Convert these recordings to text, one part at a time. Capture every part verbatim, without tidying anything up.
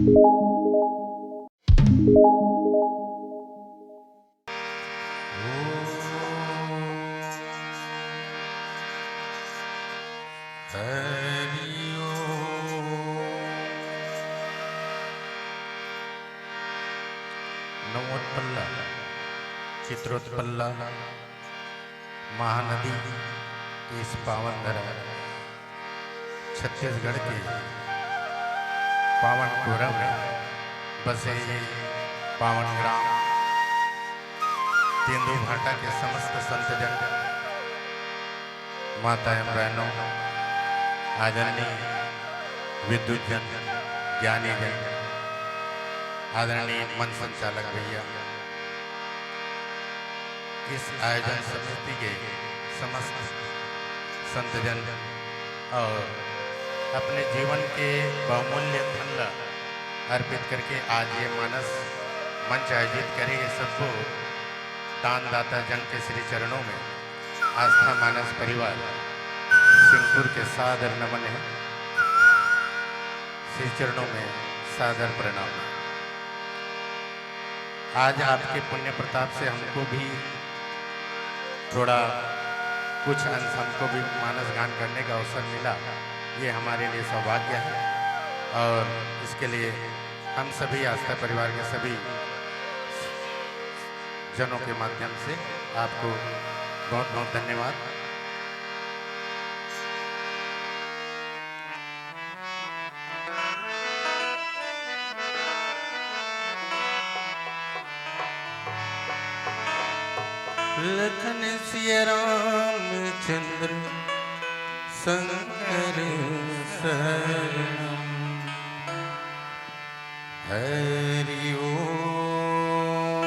नवोत्पल्ला, चित्रोत्पल्ला महानदी के इस पावन धरा, छत्तीसगढ़ के पावन कोरा में बसे ये पावन ग्राम तेंदूभाटा के समस्त संतजन, माता एवं बहनों, आदरणीय विद्वत जन, ज्ञानी जन, आदरणीय मंच संचालक भैया, इस आयोजन समिति के समस्त संतजन और अपने जीवन के बहुमूल्य धन ला अर्पित करके आज ये मानस मंच आयोजित करे, ये सबको दानदाता जन के श्री चरणों में आस्था मानस परिवार सिंगपुर के सादर नमन है। श्री चरणों में सादर प्रणाम। आज आपके पुण्य प्रताप से हमको भी थोड़ा कुछ अंश हमको भी मानस गान करने का अवसर मिला, ये हमारे लिए सौभाग्य है और इसके लिए हम सभी आस्था परिवार के सभी जनों के माध्यम से आपको बहुत बहुत धन्यवाद। लखन सिया रामचंद्र शंकर शरणम। हरि ओम।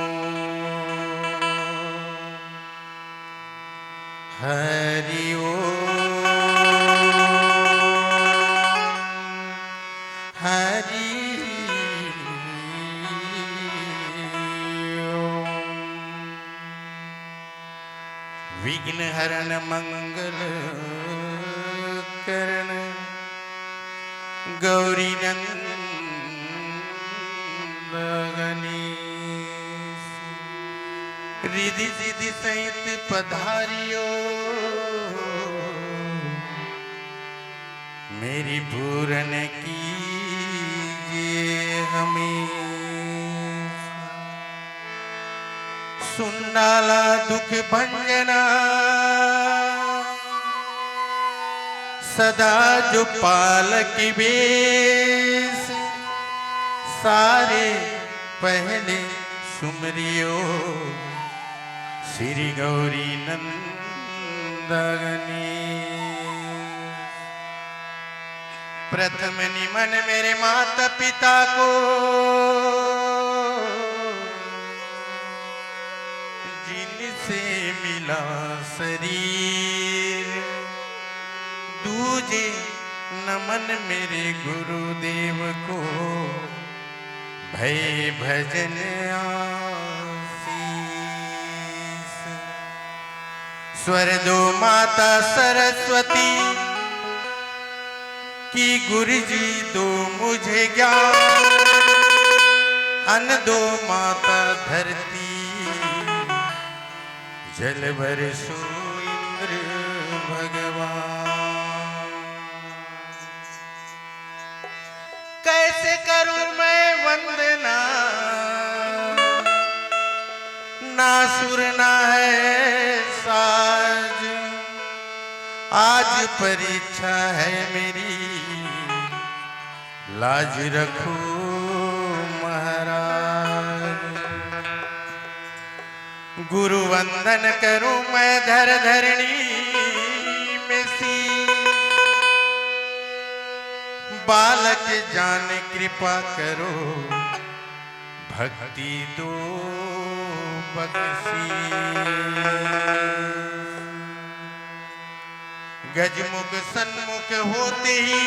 हरि ओम। हरि ओम। विघ्न हरण मंगल करण गौरी नंदन गणेश, रिद्धि सिद्धि सहित पधारियो, मेरी पूरन कीजे हमेश। सुन डाला दुख भंजना, सदा जो पालक बेस, सारे पहले सुमरियो श्री गौरी नंदगनी। प्रथम निमन मेरे माता पिता को, जिनसे मिला शरीर। दूजे नमन मेरे गुरुदेव को, भय भजन आशीष। स्वर दो माता सरस्वती, कि गुरु जी दो मुझे ज्ञान, अन्न दो माता धरती, जल बरसो इंद्र भगवान। कैसे करूं मैं वंदना, ना सुर ना है साज। आज परीक्षा है मेरी, लाज रखो महाराज। गुरु वंदन करूं मैं धर धरणी में सी, बालक जान कृपा करो, भक्ति दो बख्शी। गजमुख सन्मुख होते ही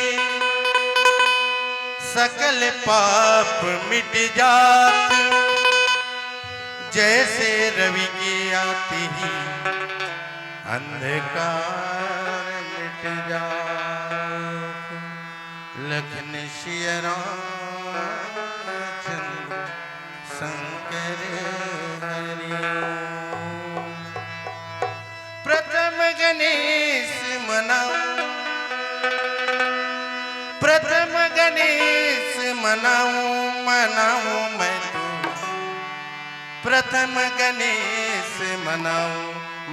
सकल पाप मिट जात। जैसे रवि के आते ही अंधकार मिट जात। लखन सिया राम मनाऊं, मनाऊं मैं तो प्रथम गणेश मनाऊं,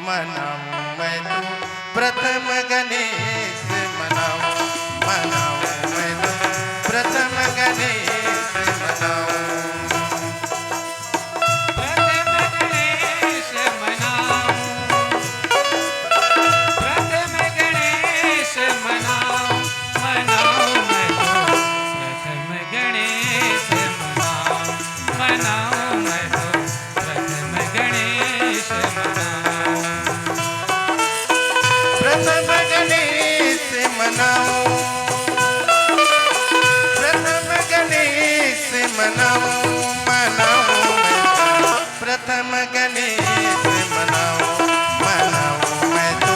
मनाऊं मैं तो प्रथम गणेश मनाऊं, मनाऊं मैं तो प्रथम गणेश मनाऊं। प्रथम गणेश मनाऊं, प्रथम गणेश मनाऊं, मनाऊं मैं तो प्रथम गणेश मनाऊं, मनाऊं मैं तो प्रथम गणेश मनाऊं। प्रथम गणेश मनाऊं, प्रथम गणेश मनाऊं, मनाऊं मैं तो प्रथम गणेश मनाऊं, मनाऊं मैं तो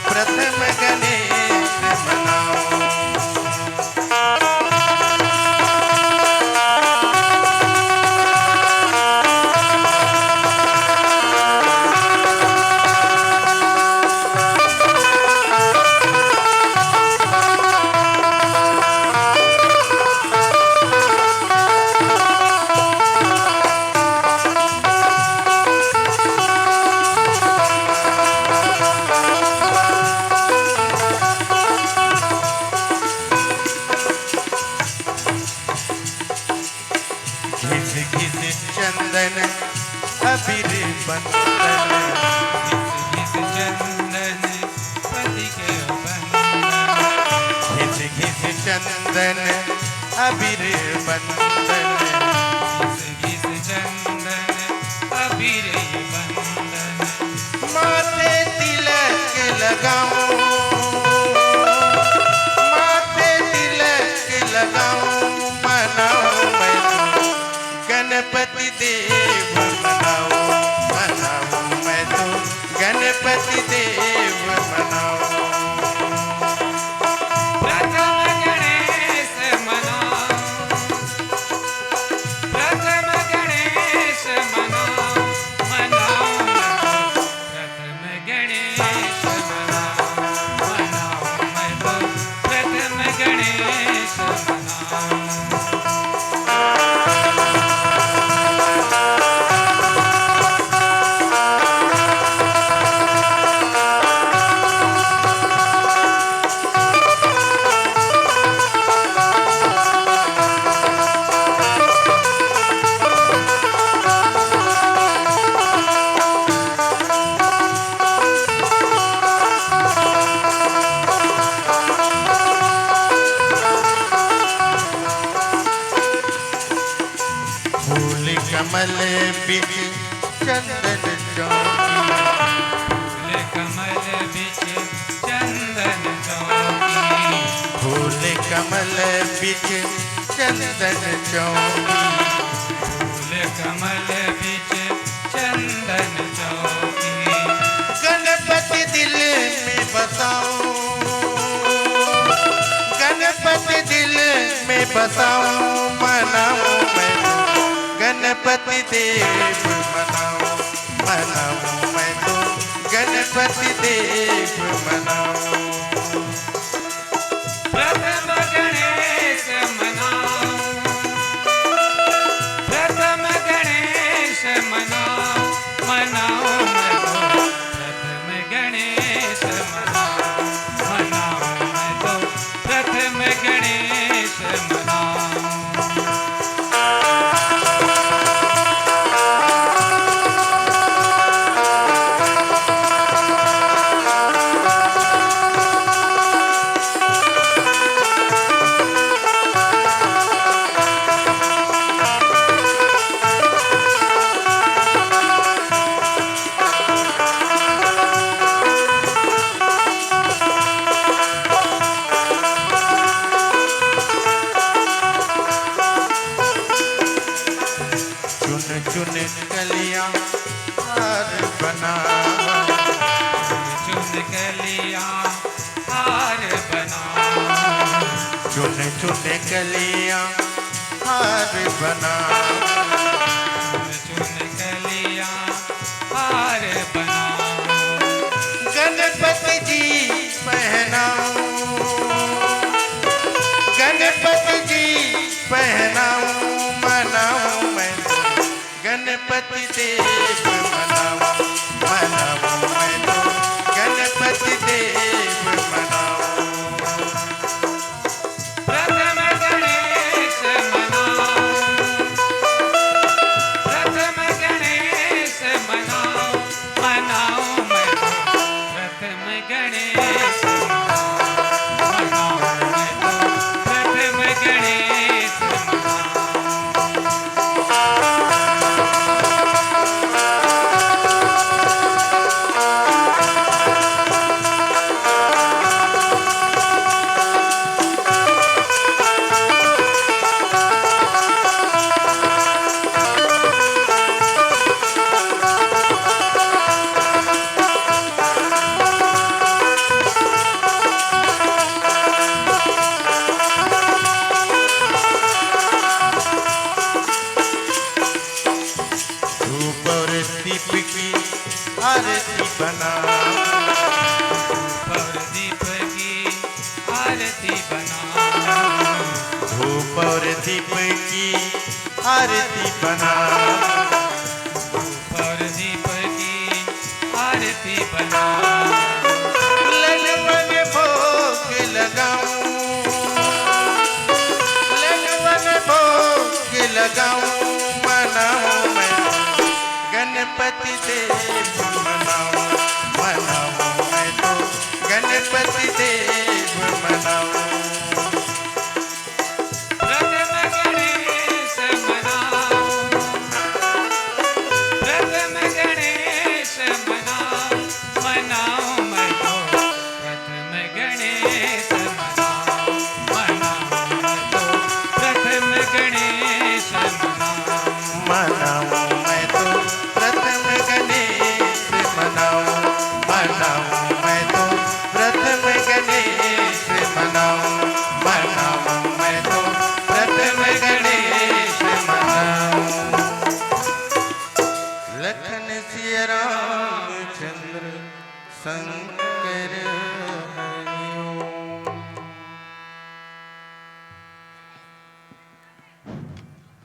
प्रथम गणेश मनाऊं। घिस घिस चंदन अबीर बंदन, घिस घिस चंदन पति के बंदन, घिस घिस चंदन अबीर बंदन, घिस घिस चंदन अबीर बंदन। माथे तिलक लगाऊं, माथे तिलक लगाऊं, मनाऊं मैं तो गणपति देव मनाऊं, मनाऊं मैं तो गणपति देव मनाऊं। प्रथम गणेश मनाऊं, प्रथम गणेश मनाऊं, मनाऊं मैं तो प्रथम गणेश मनाऊं, मनाऊं मैं तो प्रथम गणेश मनाऊं। फूल कमल बिच चंदन चौकी, फूल कमल बिच चंदन चौकी, फूल कमल बिच चंदन चौकी, फूल कमल बिच चंदन चौकी। गणपति दिल में बसाऊं, गणपति दिल में बसाऊं, मनाऊं मैं तो गणपति देव मनाऊं, मनाऊं मैं तो गणपति देव मनाऊं। प्रथम गणेश मनाऊं, प्रथम गणेश मनाऊं, मनाऊं मैं तो प्रथम गणेश मनाऊं, मनाऊं मैं तो प्रथम गणेश मनाऊं। चुन चुन कलियां हार बनाऊं, चुन चुन कलियां हार बनाऊं, चुन चुन कलियां हार बनाऊं, चुन चुन कलियां हार बनाऊं। गणपति जी पहनाऊं, गणपति जी पहनाऊं। गणपति देव मनाओ, मनाओ मैं तो गणपति देव मनाओ। प्रथम गणेश मनाओ, प्रथम गणेश मनाओ, मनाओ मैं तो प्रथम गणेश मनाओ, मनाओ मैं तो प्रथम गणेश मनाओ। धूप और दीप की आरती बनाओ। धूप और दीप की आरती बनाओ। धूप और दीप की आरती बनाओ। धूप और दीप की आरती बनाओ। ललवन भोग लगाऊं, ललवन भोग लगाऊं, मनाऊं मैं गणपति देव मनाऊं, मनाऊं मैं तो गणपति देव मनाऊं। प्रथम गणेश मनाओ, प्रथम गणेश मनाओ, मनाओ मैं तो प्रथम गणेश मनाओ, मनाओ मैं तो प्रथम गणेश मनाओ। मनाऊं मैं तो प्रथम गणेश मनाऊं, मनाऊं मैं तो प्रथम गणेश मनाऊं, मनाऊं मैं तो प्रथम गणेश मनाऊं। लखन सिया रामचंद्र शंकर हरि ओम।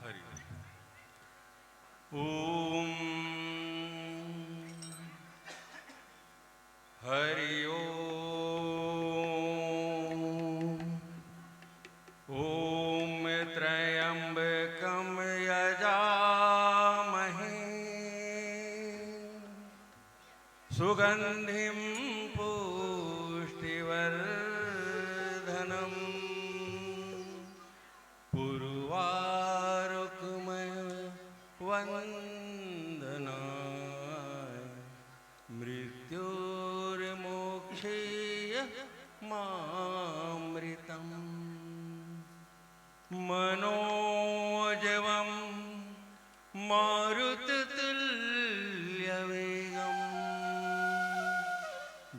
हरि ओम। हरि ओम। ओम त्र्यंबकम यजामहे सुगंधिम पुष्टिवर्धनम। उर्वारुकमिव वंदनाय मृत्योर्मोक्षयेयमामृतम्। मनोजवं मारुततुल्यवेगं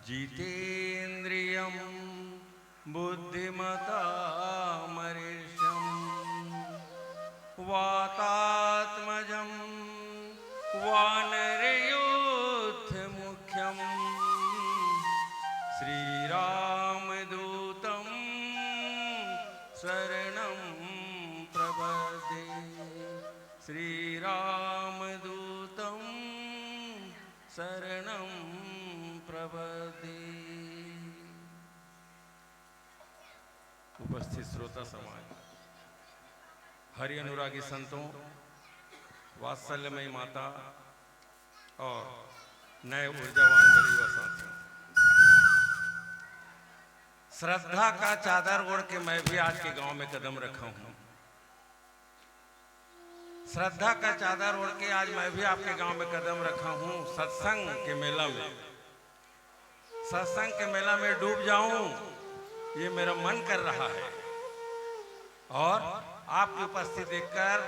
जितेन्द्रियं बुद्धिमतामरिष्यम्। वातात्मजं वानरयूथमुख्यं श्रीरामदूतं शरणं प्रपद्ये। श्रीरामदूतं शरणं प्रपद्ये। उपस्थित श्रोता समाज, हरि अनुरागी संतों, वात्सल्यमयी माता और नए ऊर्जावान मेरे युवा साथियों, श्रद्धा का चादर ओढ़ के मैं भी आज के गांव में कदम रखा हूं। श्रद्धा का चादर ओढ़ के आज मैं भी आपके गांव में कदम रखा हूं। सत्संग के मेला में, सत्संग के मेला में डूब जाऊं, ये मेरा मन कर रहा है। और आपकी उपस्थिति देखकर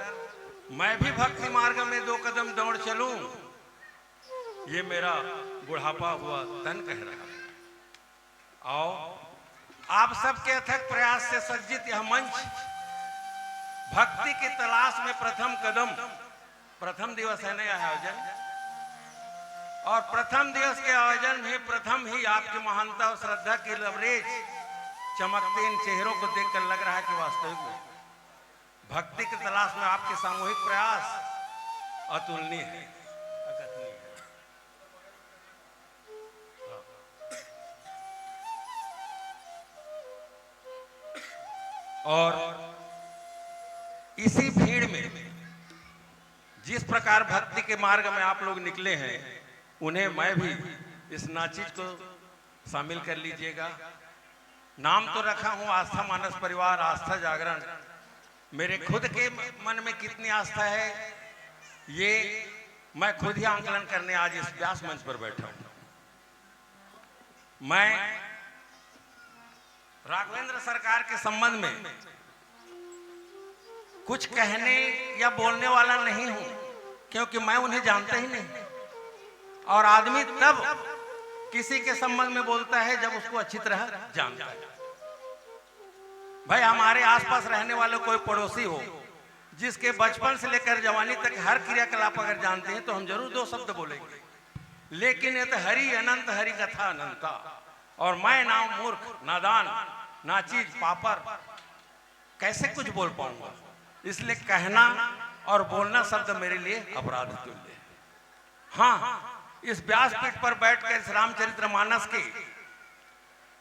मैं भी भक्ति मार्ग में दो कदम दौड़ चलूं, ये मेरा बुढ़ापा हुआ तन कह रहा है। आओ, आप सबके अथक प्रयास से सज्जित यह मंच भक्ति की तलाश में प्रथम कदम, प्रथम दिवस है ना यह आयोजन, और प्रथम दिवस के आयोजन में प्रथम ही आपकी महानता और श्रद्धा की लबरेज चमकते इन चेहरों को देखकर लग रहा है कि वास्तविक में भक्ति की तलाश में आपके सामूहिक प्रयास अतुलनीय है, अकथनीय है। हाँ। और इसी भीड़ में जिस प्रकार भक्ति के मार्ग में आप लोग निकले हैं, उन्हें मैं भी इस नाचित को शामिल कर लीजिएगा। नाम तो रखा हूं आस्था मानस परिवार, आस्था जागरण। मेरे खुद के मन में कितनी आस्था है, ये मैं खुद ही आंकलन करने आज इस व्यास मंच पर बैठा हूं। मैं राघवेंद्र सरकार के संबंध में कुछ कहने या बोलने वाला नहीं हूं, क्योंकि मैं उन्हें जानता ही नहीं। और आदमी तब किसी के संबंध में बोलता है, जब उसको अच्छी तरह जानता है। भाई, हमारे आसपास रहने वाले कोई पड़ोसी हो, जिसके बचपन से लेकर जवानी तक हर क्रियाकलाप अगर जानते हैं, तो हम जरूर दो शब्द बोलेंगे। लेकिन ये तो हरि अनंत, हरि कथा अनंता, और मैं नाम मूर्ख, नादान, नाचीज, पापर, कैसे कुछ बोल पाऊंगा? इसलिए कहना और बोलना शब्द मेरे लिए अपराध तुल्य है। हाँ, इस व्यासपीठ पर बैठकर इस रामचरितमानस के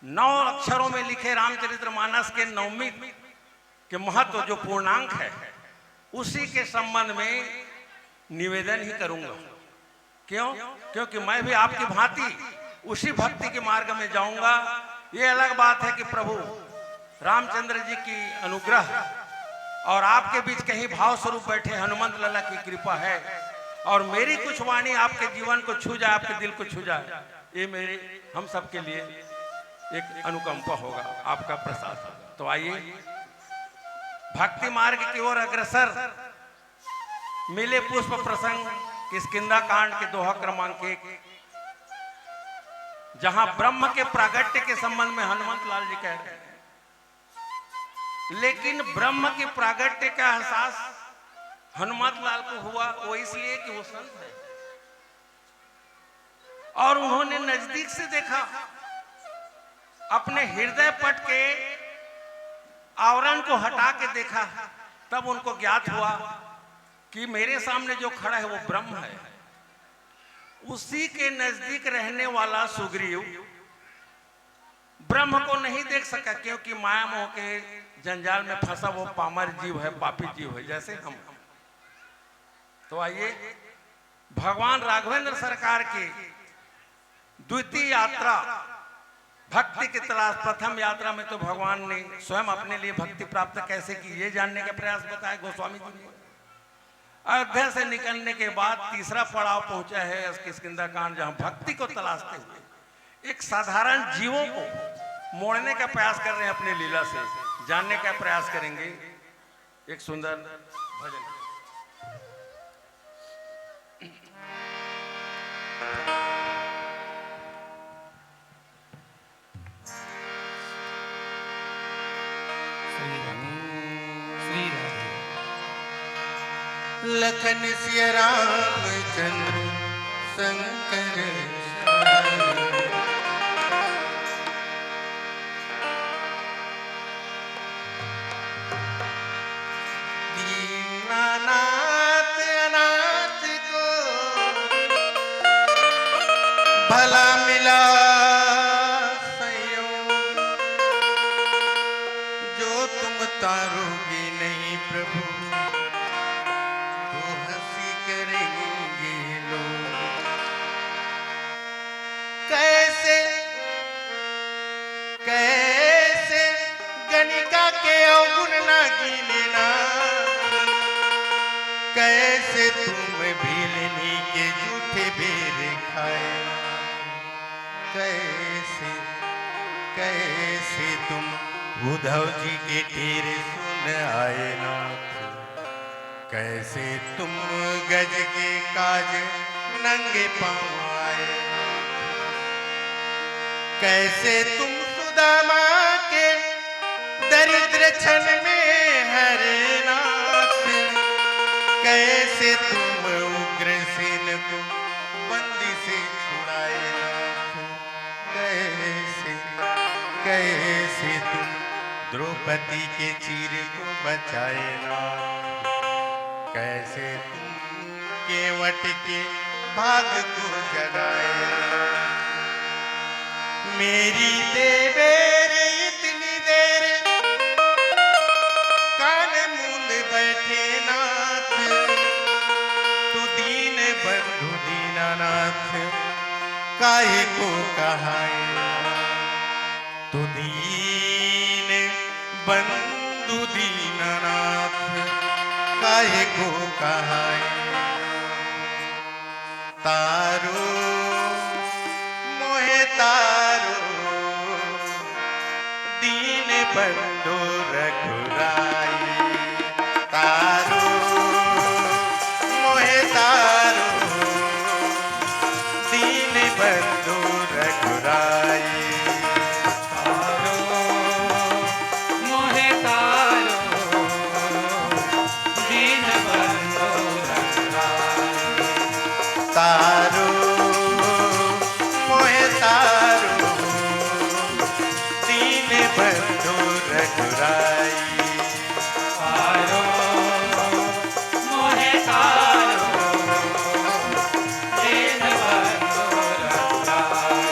नौ अक्षरों में लिखे रामचरितमानस के नवमी के महत्व, जो पूर्णांक है, उसी के संबंध में निवेदन ही करूंगा। क्यों? क्योंकि मैं भी आपकी भांति उसी भक्ति के मार्ग में जाऊंगा। ये अलग बात है कि प्रभु रामचंद्र जी की अनुग्रह और आपके बीच कहीं भाव स्वरूप बैठे हनुमंत लाला की कृपा है, और मेरी कुछ वाणी आपके जीवन को छू जाए, आपके दिल को छू जाए, ये मेरे, हम सबके लिए एक अनुकंपा होगा, आपका प्रसाद होगा। तो आइए, भक्ति मार्ग की ओर अग्रसर, मिले पुष्प प्रसंग, किष्किंधा कांड के दोहा क्रमांक एक, जहां ब्रह्म के प्रागट्य के संबंध में हनुमंत लाल जी कह रहे हैं, लेकिन ब्रह्म के प्रागट्य का एहसास हनुमंत लाल को हुआ, वो इसलिए कि वो संत है और उन्होंने नजदीक से देखा, अपने हृदय पट के आवरण को हटा के देखा, तब उनको ज्ञात हुआ कि मेरे सामने जो खड़ा है, वो ब्रह्म है। उसी के नजदीक रहने वाला सुग्रीव ब्रह्म को नहीं देख सका, क्योंकि माया मोह के जंजाल में फंसा वो पामर जीव है, पापी जीव है, जैसे हम। तो आइए, भगवान राघवेंद्र सरकार की द्वितीय यात्रा भक्ति की तलाश। प्रथम यात्रा में तो भगवान ने स्वयं अपने लिए भक्ति प्राप्त कैसे की, ये जानने का प्रयास बताया गोस्वामी जी ने। अयोध्या से निकलने के बाद तीसरा पड़ाव पहुंचा है किष्किंधा कांड, जहां भक्ति को तलाशते हुए एक साधारण जीवों को मोड़ने का प्रयास कर रहे हैं अपनी लीला से। जानने का प्रयास करेंगे एक सुंदर भजन। श्री राधे, श्री राधे। लखन सिया रामचंद्र शंकर श्याम। दीनानाथ अनाथ को भला मिला संयोग, जो तुम तारोगे नहीं प्रभु, तो हंसी करेंगे लोग। कैसे, कैसे गणिका के अवगुण ना गिने ना, कैसे तुम भीलनी के जूठे बेर खाए, कैसे, कैसे तुम उद्धव जी के टेर सुन आए नाथ। कैसे तुम गज के काज नंगे पाँव आए, कैसे तुम सुदामा के दरिद्र क्षण में हरे नाथ, कैसे तुम उग्रसेन को बंदी से छुड़ाए नाथ। कैसे, कैसे तुम द्रौपदी के चीर को बचाए नाथ, कैसे तुम केवट के भाग को जगाए। मेरी देवेर इतनी देर कान मूंद बैठे नाथ, तू दीन बंधु दीनानाथ काहे को कहाए। तू दीन बंधु दीनानाथ काहे को कहाए। तारो मोहे तारो दीन बंधु रघुराई। तारो मोहे तारो दीन बंधु रघुराई। तारो मोहे तारो दीन बंधु रघुराई। तारो मोहे तारो दीन बंधु रघुराई। तारो मोहे तारो दीन बंधु रघुराई।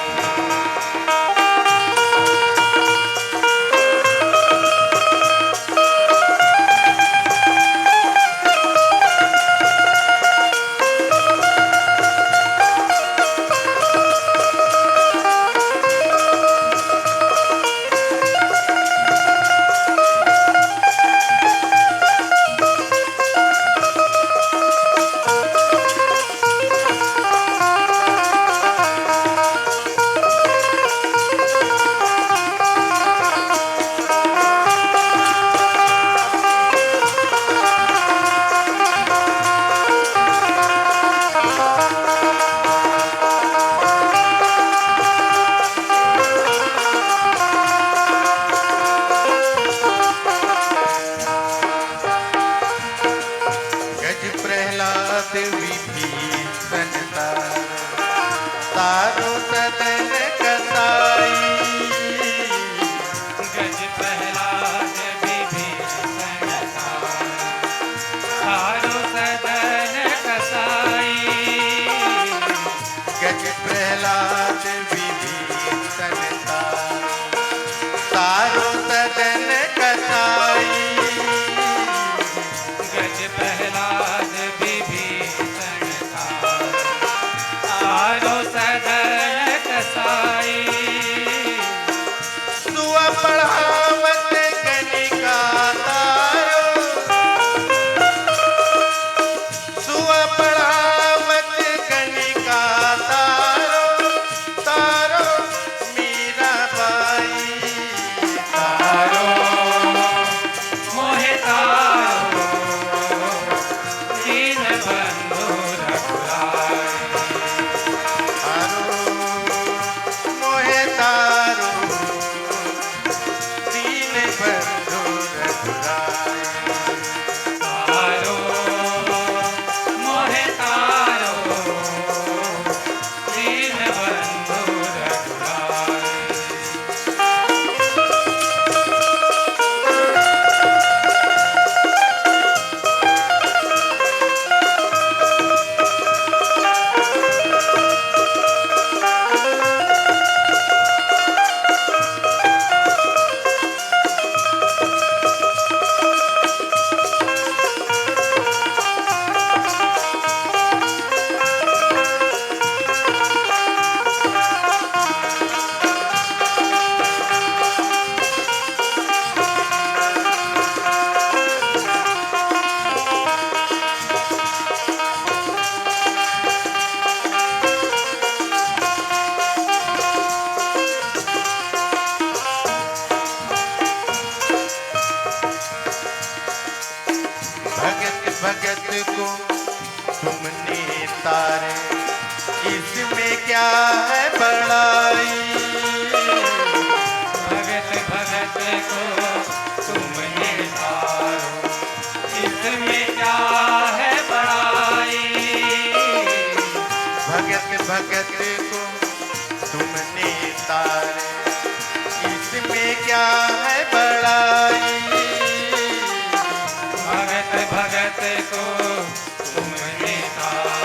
गज प्रहलाद विभीषण तारो, तारो सदन कसाई। गज प्रहलाद विभीषण तारो, तारो सदन कसाई। गज प्रहलाद विभीषण तारो, तारो सदन कसाई। गज प्रहलाद विभीषण तारो, तारो सदन कसाई। सुआ पढ़ावत कनिका तारो, सुआ पढ़ावत कनिका तारो, तारो मीरा बाई। तारो मोहे तारो दीन बंधु रघुराई। तारो मोहे तारो दीन बंधु रघुराई। तारो मोहे तारो दीन बंधु रघुराई। भगत भगत को तुमने तारे, इसमें क्या है बड़ाई। भगत भगत को तुमने तारो, इसमें क्या है बड़ाई। भगत भगत को तुमने तारे, इसमें क्या है बड़ाई। भगत भगत को तुमने तारो,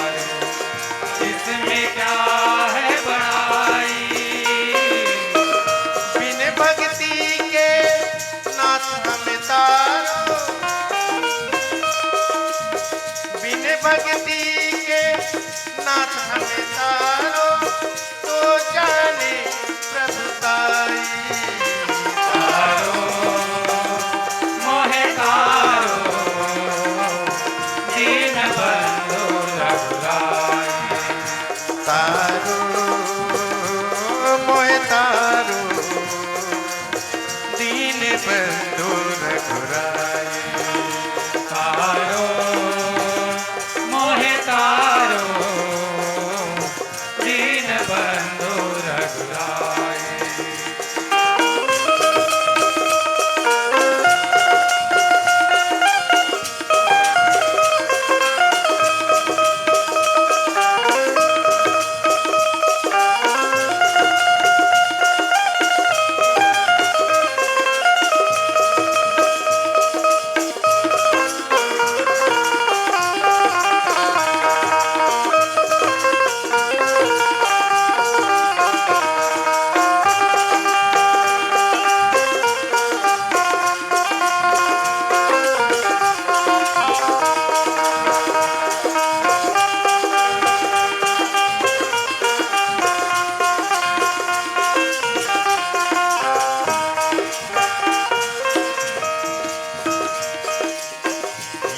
भक्ति के नाथ हमें तारो, तो जाने प्रभु ताई। तारो मोहे तारो, दीन बंधु रघुराई। तारो मोहे तारो, दीन बंधु रघुराई। तारो मोहे तारो, दीन बंधु रघुराई।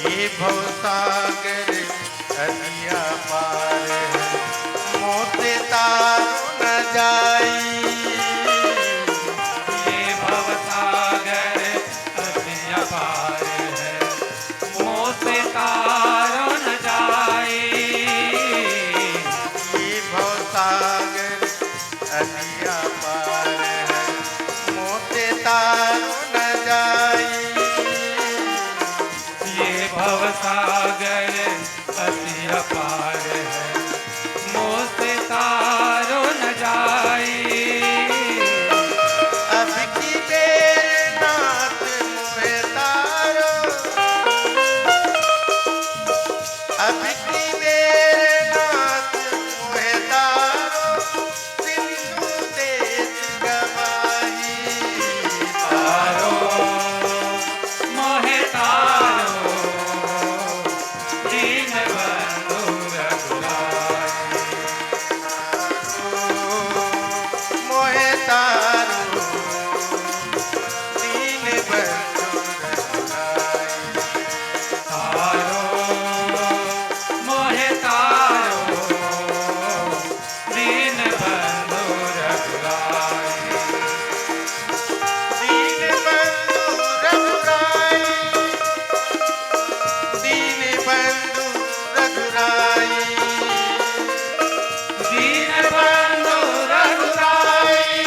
ये भवसागर अति अपार है, मोसे तारो न जाई। ये भवसागर अति अपार है, मोसे तारो न जाई। ये भवसागर अति अपार है, मोसे तारो न जाई। ये भवसागर अति अपार है, मोसे तारो न जाई। अब की बेर नाथ मोहे तारो, अब की बेर नाथ मोहे तारो, सिंधु देश गवाही। तारो मोहे तारो, दीन बंधु रघुराई। मोहे तारो, दीन बंधु रघुराई। तारो मोहे तारो, दीन बंधु रघुराई। दीन बंधु रघुराई, दीन बंधु रघुराई, दीन बंधु रघुराई,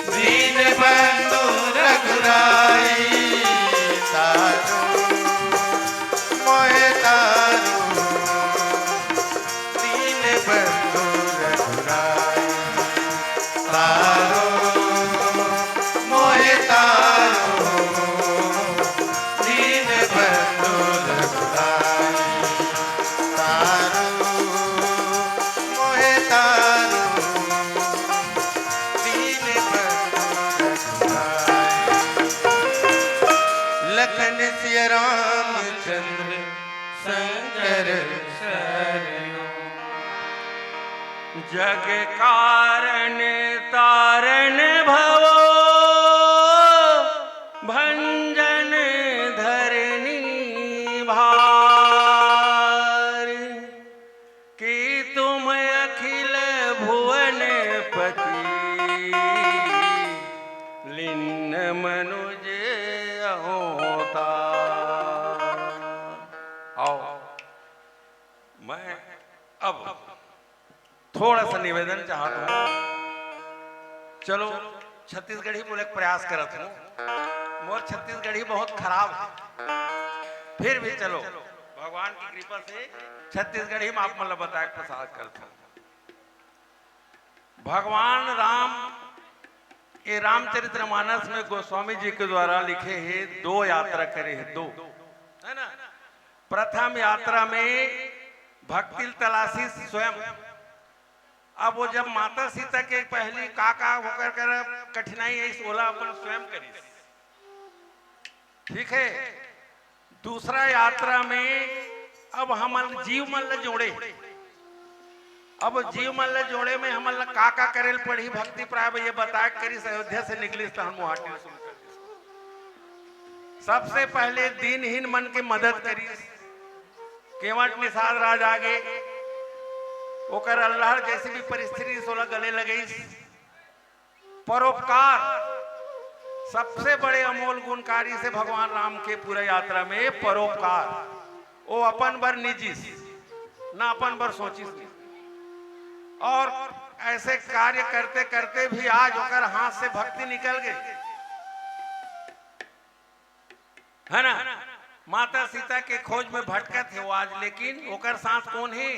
दीन बंधु रघुराई। तारो मोहे तारो, दीन बंधु रघुराई। तारो मोहे तारो, दीन बंधु रघुराई। तारो मोहे तारो, दीन बंधु रघुराई। लखन सिया रामचंद्र शंकर शरणो। जग कारण तारण भवो, भंजन धरणी भार। कि तुम अखिल भुवन पति, लीन मनुज अवतार। आओ, मैं अब थोड़ा सा निवेदन चाहत हूँ। चलो, छत्तीसगढ़ी बोले के प्रयास करत हूँ। मोर छत्तीसगढ़ी बहुत खराब है, फिर भी चलो, भगवान की कृपा से छत्तीसगढ़ी में आप मन ला बताए के प्रयास करत हूँ। भगवान राम, ये रामचरितमानस में गोस्वामी जी के द्वारा लिखे हे, दो यात्रा करे हे, दो, है ना? प्रथम यात्रा में भक्ति ल तलासिस स्वयं। अब वो जब माता सीता के पहली का का होकर कर कठिनाई है, इस ओला अपन स्वयं करिस। ठीक है, दूसरा यात्रा में अब हमन जीव मन ल जोड़े, अब जीव मन ल जोड़े में हमन ल का का करे ल पड़ही, भक्ति प्राय ये बताए करिस, अयोध्या से निकलिस त हम मुहाटी सुन कर। सबसे पहले दीनहीन मन के मदद करिस। केवट निषाद राज आगे, ओकर अल्लाह जैसी भी परिस्थिति सोला गले लगइस। परोपकार सबसे बड़े अमोल गुणकारी से भगवान राम के पूरा यात्रा में परोपकार। वो अपन बर निजिस, ना अपन बर सोचिस नहीं। और ऐसे कार्य करते करते भी आज ओकर हाथ से भक्ति निकल गई, है ना? माता सीता के खोज में भटकत हे वो आज, लेकिन ओकर साथ कौन हे?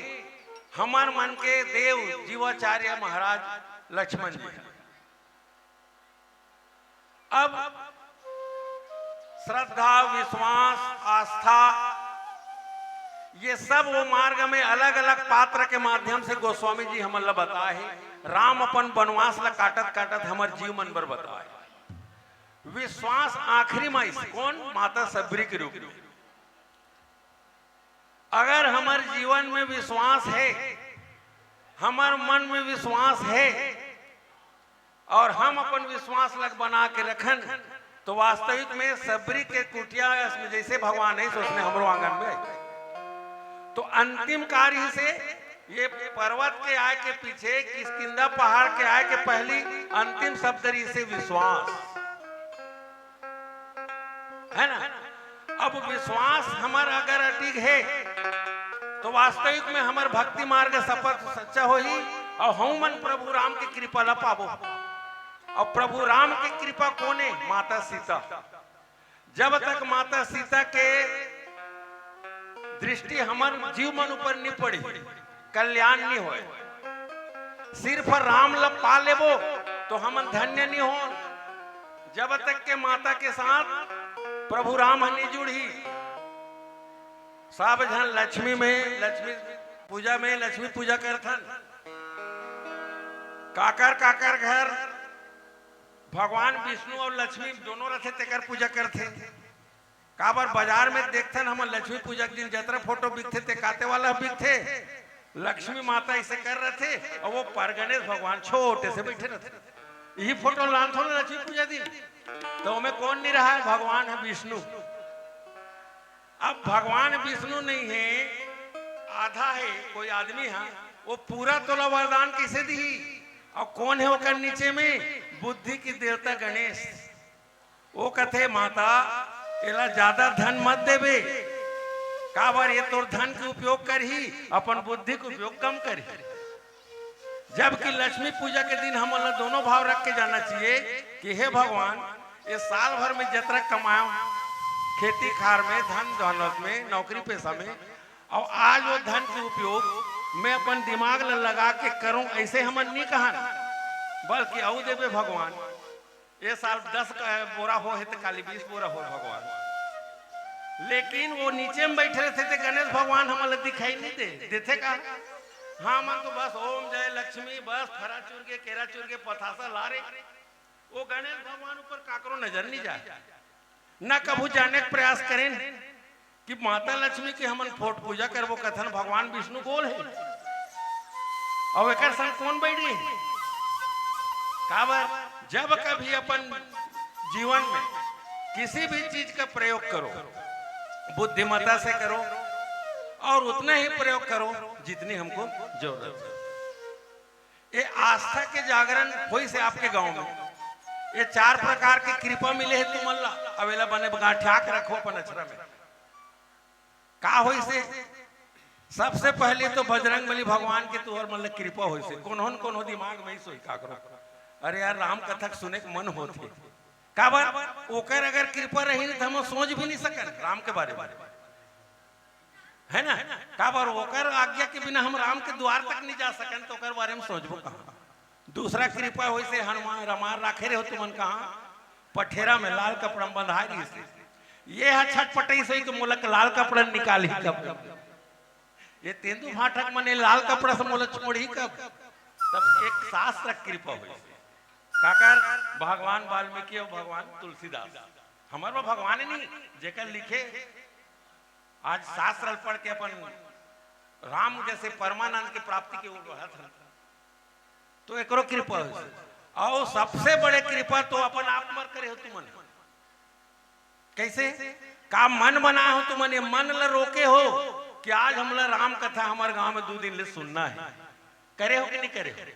हमर मन के देव जीवाचार्य महाराज लक्ष्मण जी। अब श्रद्धा, विश्वास, आस्था, ये सब वो मार्ग में अलग-अलग पात्र के माध्यम से गोस्वामी जी हमन ला बताए हे। राम अपन वनवास ला काटत काटत हमर जीव मन बर बताए। विश्वास आखिरी में आइस, कौन? माता शबरी के रूप में। अगर हमर जीवन में विश्वास हे, हमर मन में विश्वास हे, और हम अपन विश्वास लग बना के रखन, तो वास्तविक में शबरी के कुटिया में जैसे भगवान है, सोचने हमरो आंगन में। तो अंतिम कार्य से ये पर्वत के आए के पीछे, किष्किंधा पहाड़ के आए के पहली अंतिम शब्द रही से विश्वास, है ना? अब विश्वास हमर अगर अटिग हे, तो वास्तविक में हमर भक्ति मार्ग सफल सच्चा होही, और हमन प्रभु राम के कृपा ला पाबो। और प्रभु राम के कृपा कोने? माता सीता। जब तक माता सीता के दृष्टि हमर जीव मन ऊपर नहीं पड़ी, कल्याण नहीं होए। सिर्फ राम ला पा लेबो तो हमन धन्य नहीं हो। जब तक के माता के साथ प्रभु राम ह नहीं जुड़ही, सब झन लक्ष्मी में, लक्ष्मी पूजा में लक्ष्मी पूजा करथन। काकर काकर घर भगवान विष्णु और लक्ष्मी दोनों रथे, तेकर पूजा करथे। काबर बाजार में देखथन हमन लक्ष्मी पूजा के दिन जतरा फोटो बिकथे, ते काते वाला बिकथे। लक्ष्मी माता ऐसे कर रथे और वो पर गणेश भगवान छोटे से बैठे रथे। यही फोटो लान थो ना लक्ष्मी पूजा दिन, तो ओमे कौन नहीं रहा है? भगवान है विष्णु। अब भगवान विष्णु नहीं है, आधा है कोई आदमी है, वो पूरा तोला वरदान कैसे दी? और कौन है ओकर नीचे में? बुद्धि की देवता गणेश। वो कथे, माता, एला ज्यादा धन मत देबे, काबर ये तोर धन के उपयोग करही, अपन बुद्धि के उपयोग कम करही। जबकि लक्ष्मी पूजा के दिन हमन ला दोनों भाव रख के जाना चाहिए कि हे भगवान, ये साल भर में जतरा कमाया, खेती खार में, धन दौलत में, नौकरी पेशा में, और आज वो धन के उपयोग मैं अपन दिमाग ला लगा के करूं, ऐसे हमन नहीं कहन, बल्कि अऊ देबे भगवान, ये साल दस का बोरा हो है तो काली बीस बोरा हो भगवान। लेकिन वो नीचे में बैठे रहते थे गणेश भगवान, हमन ला दिखाई नहीं दे देथे का? हाँ, मन तो बस ओम जय लक्ष्मी, बस फरा चुर के, केरा चुर के, पतासा ला रे। वो गणेश भगवान ऊपर काकरो नजर नहीं जाए, ना कभू जाने के प्रयास करें कि माता लक्ष्मी के हमन फोट पूजा करबो, कथन भगवान विष्णु गोल है, और एकर संग कौन बैठी है? काबर, जब कभी अपन जीवन में किसी भी चीज का प्रयोग करो, बुद्धिमत्ता से करो, और उतना ही प्रयोग करो जितनी हमको जरूरत है। ये आस्था के जागरण होइस हे आपके गांव में। ये चार प्रकार के कृपा मिले हे तुमन ला, अवेला बने गांठिया के रखो अपन अचरा में। का होइस हे? सबसे पहले तो बजरंग बली भगवान के तुहर मन ला कृपा होइस हे। कोनो न कोनो दिमाग में ही सोई काकरो, अरे यार, राम कथा के सुने के मन होत हे। काबर? ओकर अगर कृपा रही, तो हम सोच भी नहीं सकन राम के बारे में। है ना? काबर ओकर आज्ञा के बिना हम राम के द्वार तक नहीं जा सकन, तो ओकर बारे में सोचबो कहाँ? दूसरा कृपा होइस हे हनुमान, रामायण राखे रहो तुमन कहाँ? पठेरा में लाल कपड़ा में बंधाए रहिस हे। ये ह छटपटाइस होही कि मोला लाल कपड़ा निकालही कब? ये तेंदू फाटक मने लाल कपड़ा से मोला छोड़ही कब? तब एक शास्त्र कृपा होइस हे। काकर? भगवान वाल्मीकि और भगवान तुलसीदास। हमर वो भगवान ही नहीं, जेकर लिखे आज शास्त्र ल पढ़ के अपन राम जैसे परमानंद के प्राप्ति के ओर बढ़त हन, तो एकरो कृपा होइस। अउ सबसे बड़े कृपा तो अपन आप मर करे हो तुमन। कैसे? का मन बनाए हो तुमन, ये मन ल रोके हो कि आज हमला राम कथा हमर गांव में दू दिन ले सुनना है, करे हो कि नहीं करे हो?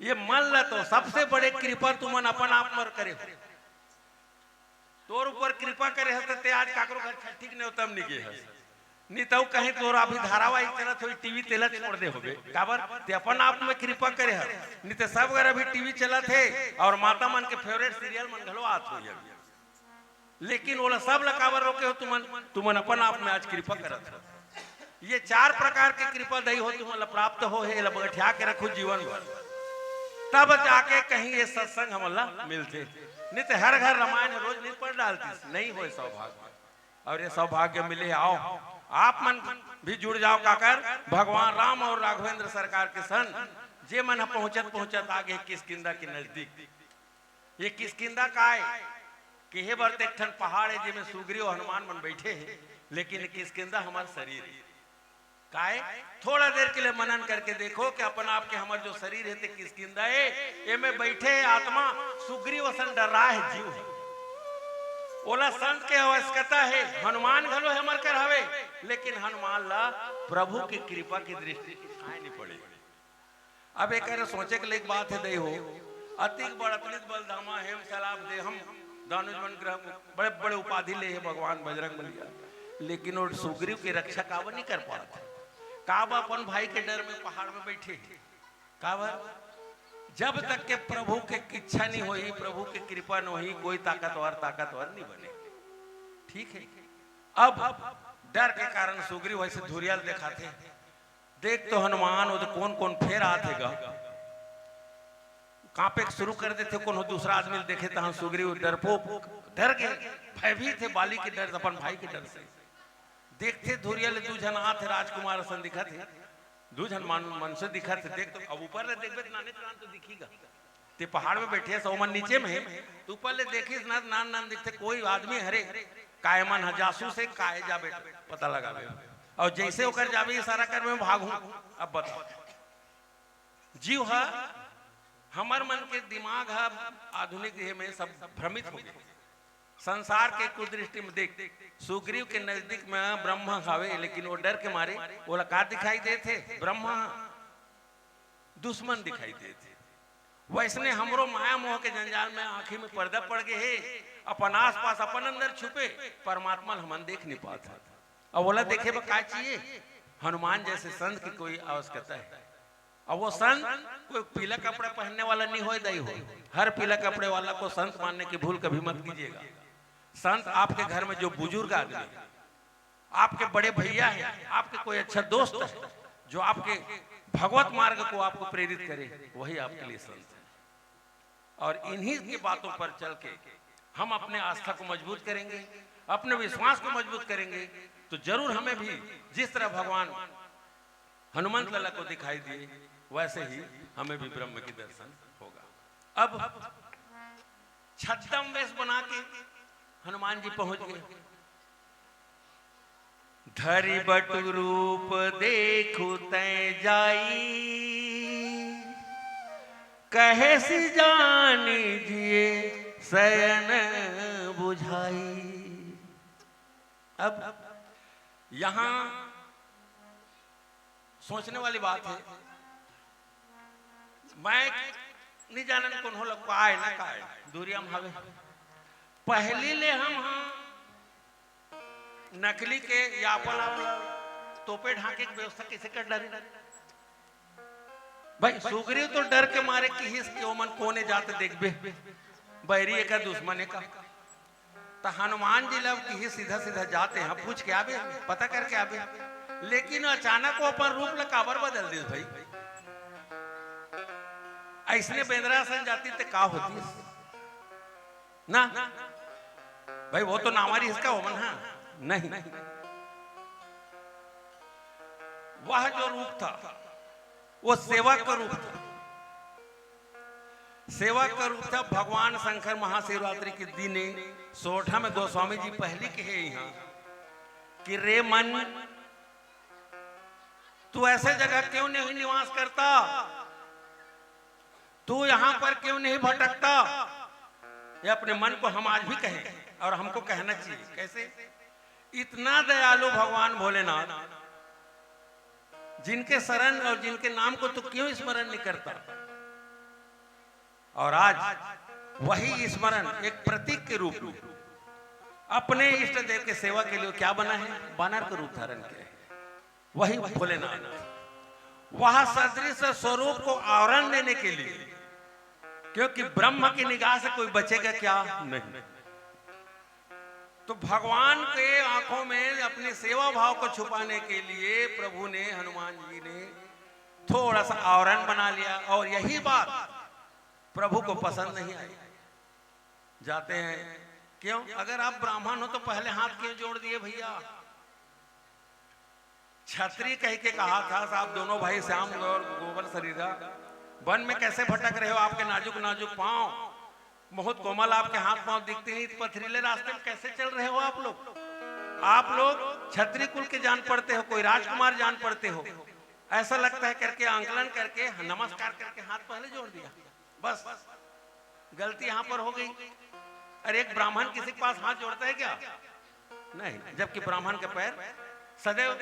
ये मन ल तो सबसे बड़े कृपा तुमन अपन आप मर करे हो। तोर ऊपर कृपा करे हस, ते आज काकरो घर छट्ठी के नेवता म नहीं गे हस। नहीं तो कहीं तोर अभी धारावाहिक चलत होई, टीवी तेला छोड़ दे होबे। काबर? ते अपन आप में कृपा करे हस। नहीं तो सब घर अभी टीवी चलत हे और माता मन के फेवरेट सीरियल मन घलो आत होई अभी। लेकिन ओला सब ला काबर रोके हो तुमन? तुमन अपन आप में आज कृपा करत हो। ये चार प्रकार के कृपा दई हो तुमन ला प्राप्त हो हे, एला बगठिया के रखो जीवन भर, तब जाके कहीं ये सत्संग हमन ला मिलथे। नहीं तो हर घर रामायण रोज नहीं पढ़ डालतीस, नहीं होय सौभाग्य। और ये सौभाग्य मिले, आओ आप मन भी जुड़ जाओ काकर, भगवान राम और राघवेंद्र सरकार के संग, जे मन ह पहुंचत पहुंचत आ गे किष्किंधा के नजदीक। ये किष्किंधा काय? केहे बर ते एक ठन पहाड़ हे, जेमे सुग्रीव हनुमान मन बैठे हे, लेकिन किष्किंधा हमर शरीर हे। काय? थोड़ा देर के लिए मनन करके देखो कि अपन आप के हमर जो शरीर हे, ते किष्किंधा हे, एमे बैठे हे आत्मा सुग्रीव असन डर्राहे जीव हे। ओला संत के आवश्यकता हे, हनुमान घलो हे हमर कर हवे, लेकिन हनुमान ला प्रभु की कृपा की दृष्टि दिखाई नहीं पड़े। अब एकर सोचे के लायक बात हे दई हो, अतिक बड़ अतलित बलधामा हेम सैलाब देहम दानुज मन ग्रह, बड़े बड़े उपाधि ले हे भगवान बजरंग बलिया, लेकिन वो सुग्रीव के रक्षा काबर नहीं कर पात? काबर अपन भाई के डर में पहाड़ में बैठे हे? काबर? जब तक के प्रभु के इच्छा नहीं होई, प्रभु के कृपा नहीं होई, कोई ताकतवर ताकतवर नहीं बने। ठीक है, अब डर के कारण सुग्रीव वैसे धुरिया ल देखाथे, देख तो हनुमान, वो तो कौन कौन फेर आथे गा। कांपे के शुरू कर देथे, कोनो दूसरा आदमी ल देखे तहां सुग्रीव डरपोक, डर के भयभीत हे, बाली के डर, अपन भाई के डर से। देखथे धुरिया ले दू झन आथे, राजकुमार असन दिखत हे, दू झन मन, मन से दिखत हे। देख तो अब ऊपर ले देखबे त नाने नान तो दिखी गा। ते पहाड़ में बैठे हस, ओमन नीचे में हे, त ऊपर ले देखिस ना, नान नान दिखथे, कोई आदमी हरे, काय मन ह जासूस हे, काय जाबे पता लगाबे। और जैसे ओकर जाबे इशारा करबे, भागहूं। अब बताओ, जीव ह, हमर मन के दिमाग ह आधुनिक देह में सब भ्रमित हो गए। संसार के कुदृष्टि में देख, सुग्रीव के नजदीक में ब्रह्मा हवे, लेकिन वो डर के मारे ओला का दिखाई देथे? ब्रह्मा दुश्मन दिखाई देथे। वैसने हमरो माया मोह के जंजाल में आंखी में पर्दा पड़ गए हे, अपन आसपास, अपन अंदर छुपे परमात्मा ल हमन देख नहीं पात हन। अब ओला देखे बर का चाहिए? हनुमान जैसे संत की कोई आवश्यकता है। अब वो संत कोई पीला कपड़ा पहनने वाला नहीं होय दई हो, हर पीला कपड़े वाला को संत मानने की भूल कभी मत कीजिएगा। संत आपके घर में जो बुजुर्ग आदमी है, आपके बड़े भैया है, आपके कोई अच्छा दोस्त है, जो आपके भगवत मार्ग को आपको प्रेरित करे, वही आपके लिए संत है। और इन्हीं की बातों पर चल के हम अपने आस्था को मजबूत करेंगे, अपने विश्वास को मजबूत करेंगे, तो जरूर हमें भी जिस तरह भगवान हनुमंत लाला को दिखाई दिए, वैसे ही हमें भी ब्रह्म की दर्शन होगा। अब छद्म वेश बना के हनुमान जी पहुंच गए। धरि बटु रूप देखु तैं जाई, कहेसि जानि जिय सयन बुझाई। अब यहां सोचने वाली बात है। मैं नहीं जानन कोनो ल काय ना काय, दूरिया में हवे। पहली ले हम हाँ नकली के या अपन आप ल तोपे ढांके के व्यवस्था कैसे कर डारे? भाई, सुग्रीव तो डर के मारे किहिस कि ओमन कोने जात देखबे, बैरी एका दुश्मन एका। त हनुमान जी ला किहिस सीधा सीधा जाते हैं, पूछ के आबे, पता करके आबे। लेकिन अचानक वो अपन रूप ला काबर बदल दिस भाई? ऐसने बेंदरा सन जाती त का होती ना? भाई, वो तो नावारी इसका होमन है नहीं। वह जो रूप था, वो सेवा का रूप था। सेवा का रूप था। भगवान शंकर महाशिवरात्रि के दिने सोरठा में गोस्वामी जी पहली कहे यहाँ कि रे मन, तू ऐसे जगह क्यों नहीं निवास करता? तू यहाँ पर क्यों नहीं भटकता? ये अपने मन को हम आज भी कहें और हमको कहना चाहिए। कैसे? इतना दयालु भगवान भोलेनाथ, जिनके शरण और जिनके नाम को तू क्यों स्मरण नहीं करता? और आज वही स्मरण एक प्रतीक के रूप में अपने इष्ट देव के सेवा के लिए क्या बना है? बानर का रूप धारण किया है। वही भोलेनाथ, वह सदृश स्वरूप को आवरण देने के लिए, क्योंकि ब्रह्म की निगाह से कोई बचेगा क्या? नहीं। तो भगवान के आंखों में अपने सेवा भाव को छुपाने के लिए प्रभु ने, हनुमान जी ने थोड़ा सा आवरण बना लिया, और यही बात प्रभु को पसंद नहीं आई। जाते हैं, क्यों? अगर आप ब्राह्मण हो तो पहले हाथ क्यों जोड़ दिए भैया? छत्री कह के कहा था साहब, दोनों भाई श्याम और गोबर शरीरा, वन में कैसे भटक रहे हो? आपके नाजुक नाजुक पांव बहुत कोमल, आपके हाथ पांव दिखते नहीं, पथरीले रास्ते में कैसे चल रहे हो आप लोग? आप लोग छत्री कुल के जान पड़ते हो, कोई राजकुमार जान पड़ते हो, ऐसा लगता है करके, आंकलन करके, नमस्कार करके हाथ पहले जोड़ दिया। बस, गलती यहां पर हो गई। अरे, एक ब्राह्मण किसी के पास हाथ जोड़ता है क्या? नहीं। जबकि ब्राह्मण के पैर सदैव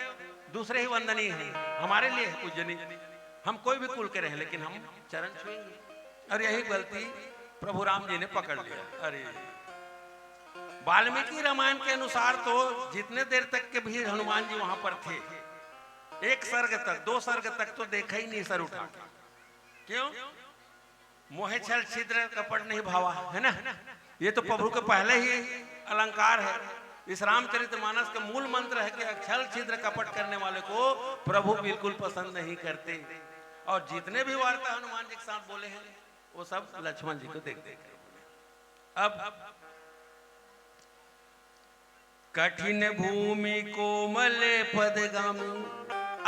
दूसरे ही वंदनीय हैं, हमारे लिए है पूजनीय। हम कोई भी कुल के रहें, लेकिन हम चरण छुएंगे। और यही गलती प्रभु राम जी ने पकड़ लिया। अरे, वाल्मीकि रामायण के अनुसार तो जितने देर तक के भी हनुमान जी वहां पर थे, एक सर्ग तक, दो सर्ग तक तो देखा ही नहीं सर उठा के। क्यों? मोहे छल छिद्र कपट नहीं भावा, है ना? ये तो प्रभु के पहले ही अलंकार है। इस रामचरित मानस का मूल मंत्र है कि छल छिद्र कपट करने वाले को प्रभु बिल्कुल पसंद नहीं करते। और जितने भी वार्ता हनुमान जी के साथ बोले हैं, वो सब लक्ष्मण जी को देख देख कर बोले। अब कठिन भूमि कोमल पदगामी।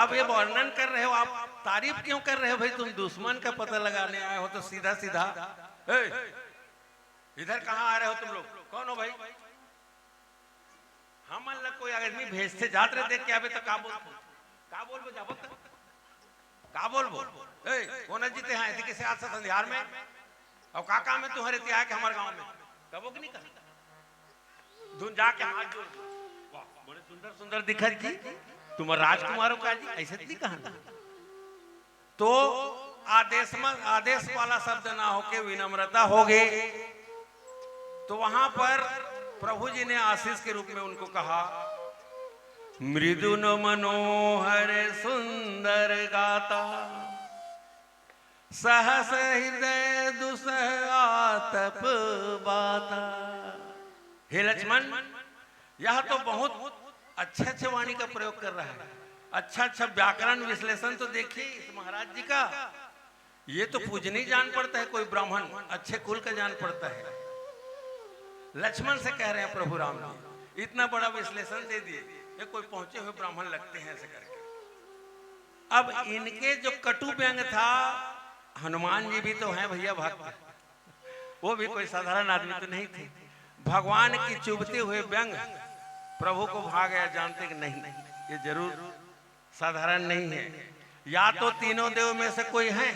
अब ये वर्णन कर रहे हो आप, तारीफ क्यों कर रहे हो भाई? तुम दुश्मन का पता लगाने आए हो तो सीधा सीधा, "ए, इधर कहाँ आ रहे हो तुम लोग? कौन हो भाई?" हमन ला कोई आदमी भेजथे, जात रहे देख के आबे तो का बोलबो? का बोलबो? जाबो तो का बोलबो? "ए, कौन जीते हैं? ऐसे कैसे आज से संध्यार में? और का काम है तुम्हारे तिया के हमारे गांव में?" कबो कि नहीं कहा? धुन जाके हाथ जोड़ दो। "वाह, बड़े सुंदर सुंदर दिखत जी, तुम राजकुमारों का जी," ऐसे तो नहीं कहा ना। तो आदेश में, आदेश वाला शब्द ना होके विनम्रता हो गए। तो वहां पर प्रभु जी ने आशीष के रूप में उनको कहा, "मृदु न मनोहर सुंदर गाता, सहस हृदय दुसह आतप बाता।" हे लक्ष्मण, यह तो बहुत अच्छे अच्छे वाणी का प्रयोग कर रहा है, अच्छा अच्छा व्याकरण विश्लेषण तो देखिए इस महाराज जी का। ये तो पूजनीय जान पड़ता है, कोई ब्राह्मण अच्छे कुल का जान पड़ता है। लक्ष्मण से कह रहे हैं प्रभु राम जी, इतना बड़ा विश्लेषण दे दिए, ये कोई पहुंचे हुए ब्राह्मण लगते हैं ऐसे करके। अब इनके जो कटु व्यंग था, हनुमान जी भी तो हैं भैया भक्त, वो भी कोई साधारण आदमी तो नहीं थे। भगवान की चुभते हुए व्यंग प्रभु को भा गया, जानते कि नहीं, ये जरूर साधारण नहीं है। या तो तीनों देव में से कोई है,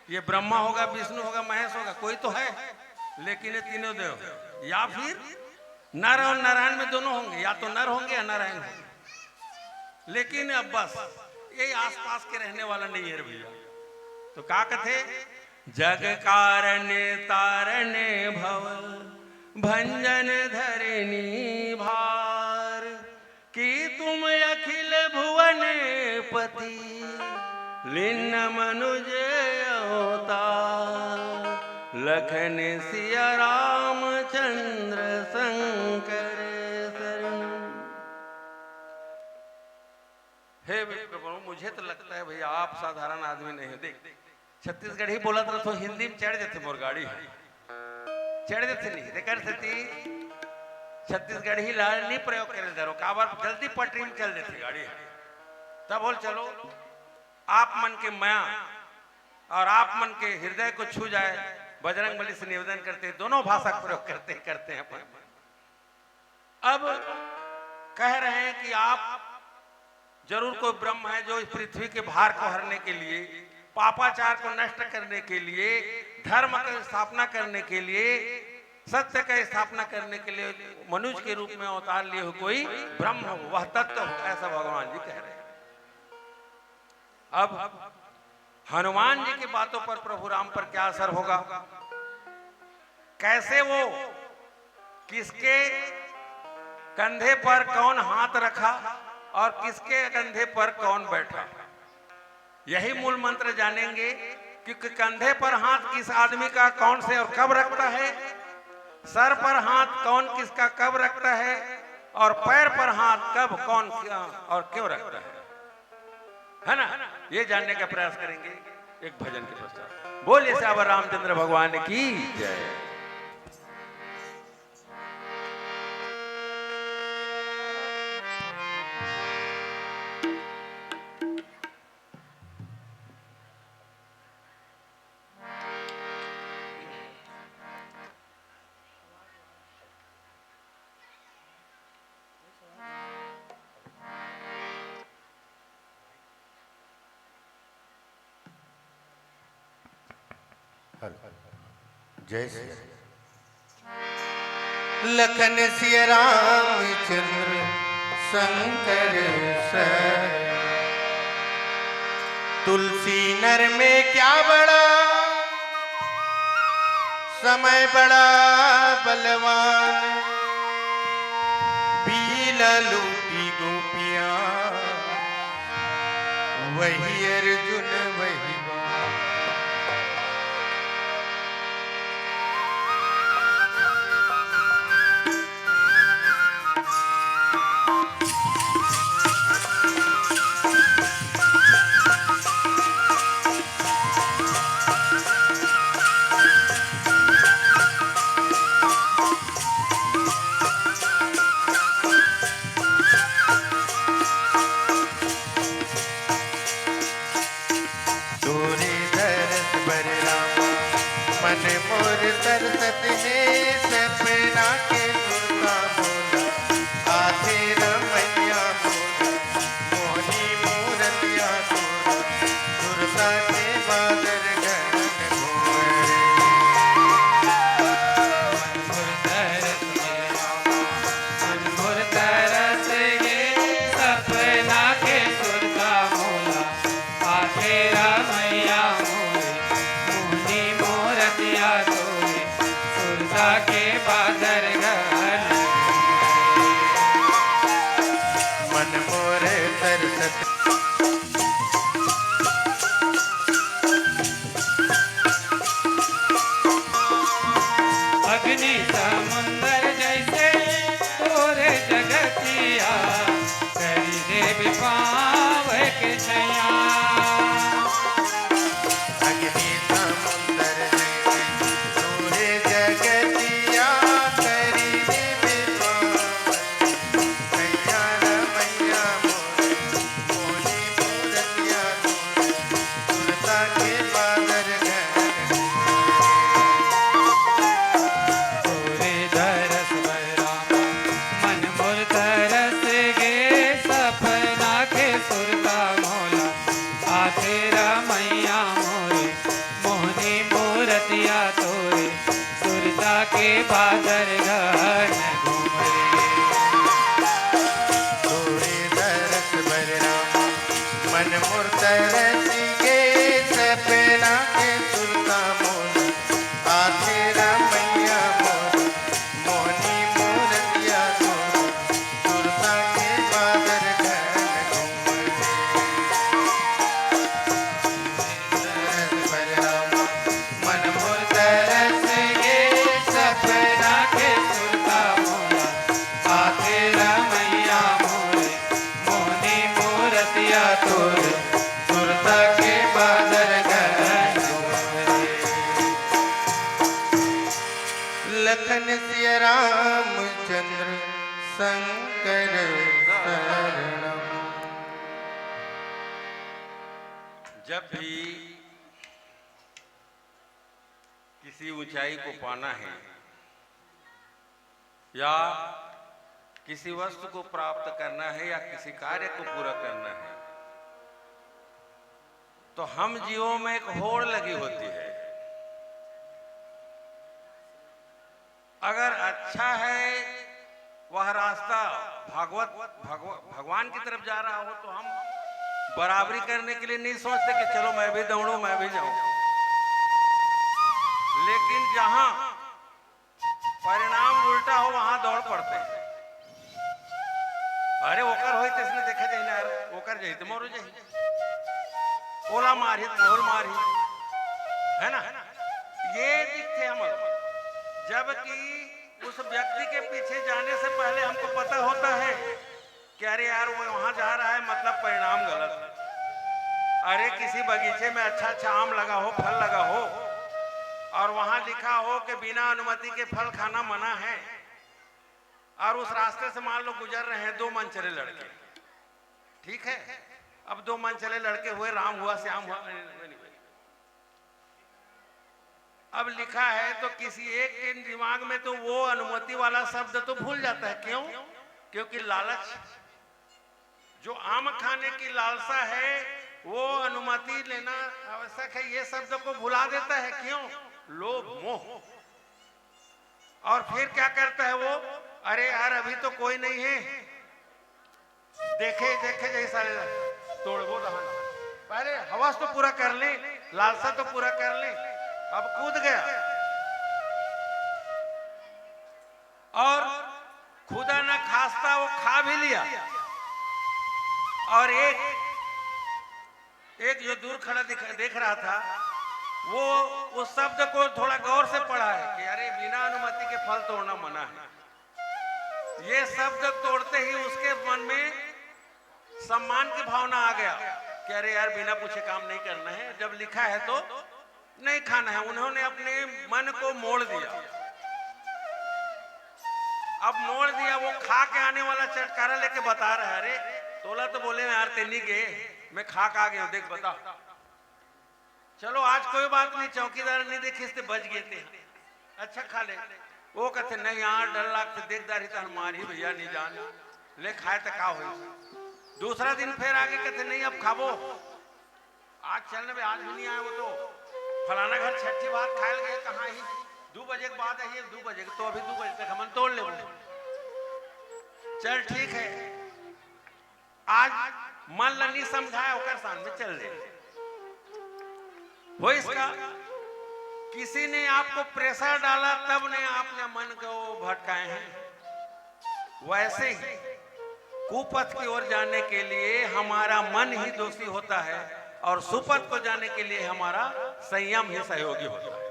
ये ब्रह्मा होगा, विष्णु होगा, महेश होगा, कोई तो है, लेकिन ये तीनों देव, या फिर नर और नारायण में दोनों होंगे, या तो नर होंगे या नारायण होंगे। लेकिन अब बस ये आसपास के रहने वाला नहीं है रे भैया। तो का कथे, "जग कारण तारण भव भंजन धरनी भार, कि तुम अखिल भुवन पति लिन्न मनुज अवतार, लखन सिया रामचंद्र शंकर शरण।" हे विप्र प्रभु, मुझे तो लगता है भैया, आप साधारण आदमी नहीं हो। देख, छत्तीसगढ़ी बोलत रहो तो हिंदी में चढ़ जाते मोर गाड़ी, चढ़ जाते नहीं। तेकर सेती छत्तीसगढ़ी ला नहीं प्रयोग करे धरो, काबर जल्दी पटरी में चल देते गाड़ी। तब बोल चलो, आप मन के मया और आप मन के हृदय को छू जाए, बजरंग बली से निवेदन करते हैं, दोनों भाषा का प्रयोग करते करते हैं अपन। अब कह रहे हैं कि आप जरूर कोई ब्रह्म है जो इस पृथ्वी के भार को हरने के लिए, पापाचार को नष्ट करने के लिए, धर्म की स्थापना करने के लिए, सत्य की स्थापना करने के लिए मनुष्य के रूप में अवतार लिए हुए कोई ब्रह्म हो, वह तत्व हो, ऐसा भगवान जी कह रहे हैं। अब हनुमान जी की बातों पर प्रभु राम पर क्या असर होगा, कैसे वो, किसके कंधे पर कौन हाथ रखा और किसके कंधे पर कौन बैठा, यही मूल मंत्र जानेंगे कि कंधे पर हाथ किस आदमी का कौन से और कब रखता है, सर पर हाथ कौन किसका कब रखता है और पैर पर हाथ कब कौन क्या और क्यों रखता है, है ना? ये जानने का प्रयास करेंगे एक भजन के पश्चात। बोलिए सियावर रामचंद्र भगवान की जय। जय श्री लखन सिया रामचंद्र शंकर स तुलसी नर में क्या बड़ा समय बड़ा बलवान बीला लूटी गोपियां वही अर्जुन वही लखन सिया रामचंद्र शंकर शरणम। जब भी किसी ऊंचाई को पाना है या किसी वस्तु को प्राप्त करना है या किसी कार्य को पूरा करना है, तो हम जीवों में एक होड़ लगी होती है। अगर अच्छा है वह रास्ता, भागवत भगव, भगवान की तरफ जा रहा हो, तो हम बराबरी करने के लिए नहीं सोचते कि चलो मैं भी दौड़ूं, मैं भी जाऊं। लेकिन जहां परिणाम उल्टा हो, वहां दौड़ पड़ते हैं। अरे ओकर होई तइसने देखे जाही ना यार, ओकर जाही त मोरो जाही, ओला मारही त मोल मारही, है ना? ये दिखते हम लोग। जबकि उस व्यक्ति के पीछे जाने से पहले हमको पता होता है कि अरे यार, वो वहां जा रहा है, मतलब परिणाम गलत है। अरे किसी बगीचे में अच्छा अच्छा आम लगा हो, फल लगा हो, और वहां लिखा हो कि बिना अनुमति के फल खाना मना है, और उस रास्ते से मान लो गुजर रहे हैं दो मनचले लड़के, ठीक है? अब दो मनचले लड़के हुए, राम हुआ, श्याम हुआ, अब लिखा है तो किसी एक के दिमाग में तो वो अनुमति वाला शब्द तो भूल जाता है। क्यों? क्योंकि लालच, जो आम खाने की लालसा है, वो अनुमति लेना आवश्यक है, ये शब्द को भुला देता है। क्यों? लोभ, मोह। और फिर क्या करता है वो? अरे यार, अभी तो कोई नहीं है, देखे देखे जैसा तोड़बो दहन। पहले हवस तो पूरा कर ले, लालसा तो पूरा कर ले। अब कूद गया और खुदा न खास्ता वो खा भी लिया। और एक एक जो दूर खड़ा दिख, देख रहा था, वो उस शब्द को थोड़ा गौर से पढ़ा है कि अरे, बिना अनुमति के फल तोड़ना मना है। ये शब्द तोड़ते ही उसके मन में सम्मान की भावना आ गया कि अरे यार, बिना पूछे काम नहीं करना है, जब लिखा है तो नहीं खाना है। उन्होंने अपने मन को मोड़ दिया। अब मोड़ दिया, वो खा के आने वाला चटकारा लेके बता रहा है, अरे, तोला तो बोले यार, ते नहीं गए, मैं खा के आ गया हूँ, देख बता। चलो, आज कोई बात नहीं, चौकीदार नहीं देखे, इससे बच गए थे। अच्छा खा ले। वो कहते, नहीं यार, डर लगते, देख दारी तहन मारही भैया, नहीं जान ले, खाए तो का हो। दूसरा दिन फिर आगे कहते, नहीं, अब खाबो। आज चल बे, आज भी नहीं आए वो तो। फलाना घर छठी भात खाए गए, कहाँ ही? दो बजे के बाद आई है, दो बजे के, तो अभी दो बजे तक हमन तोड़ लेबो। चल ठीक है, आज मन ला नहीं समझाए, ओकर सान में चल ले। हो इसका, किसी ने आपको प्रेशर डाला, तब ने आपने मन को भटकाए हैं। वैसे ही कुपथ की ओर जाने के लिए हमारा मन ही दोषी होता है और सुपथ को जाने के लिए हमारा संयम ही सहयोगी होता है।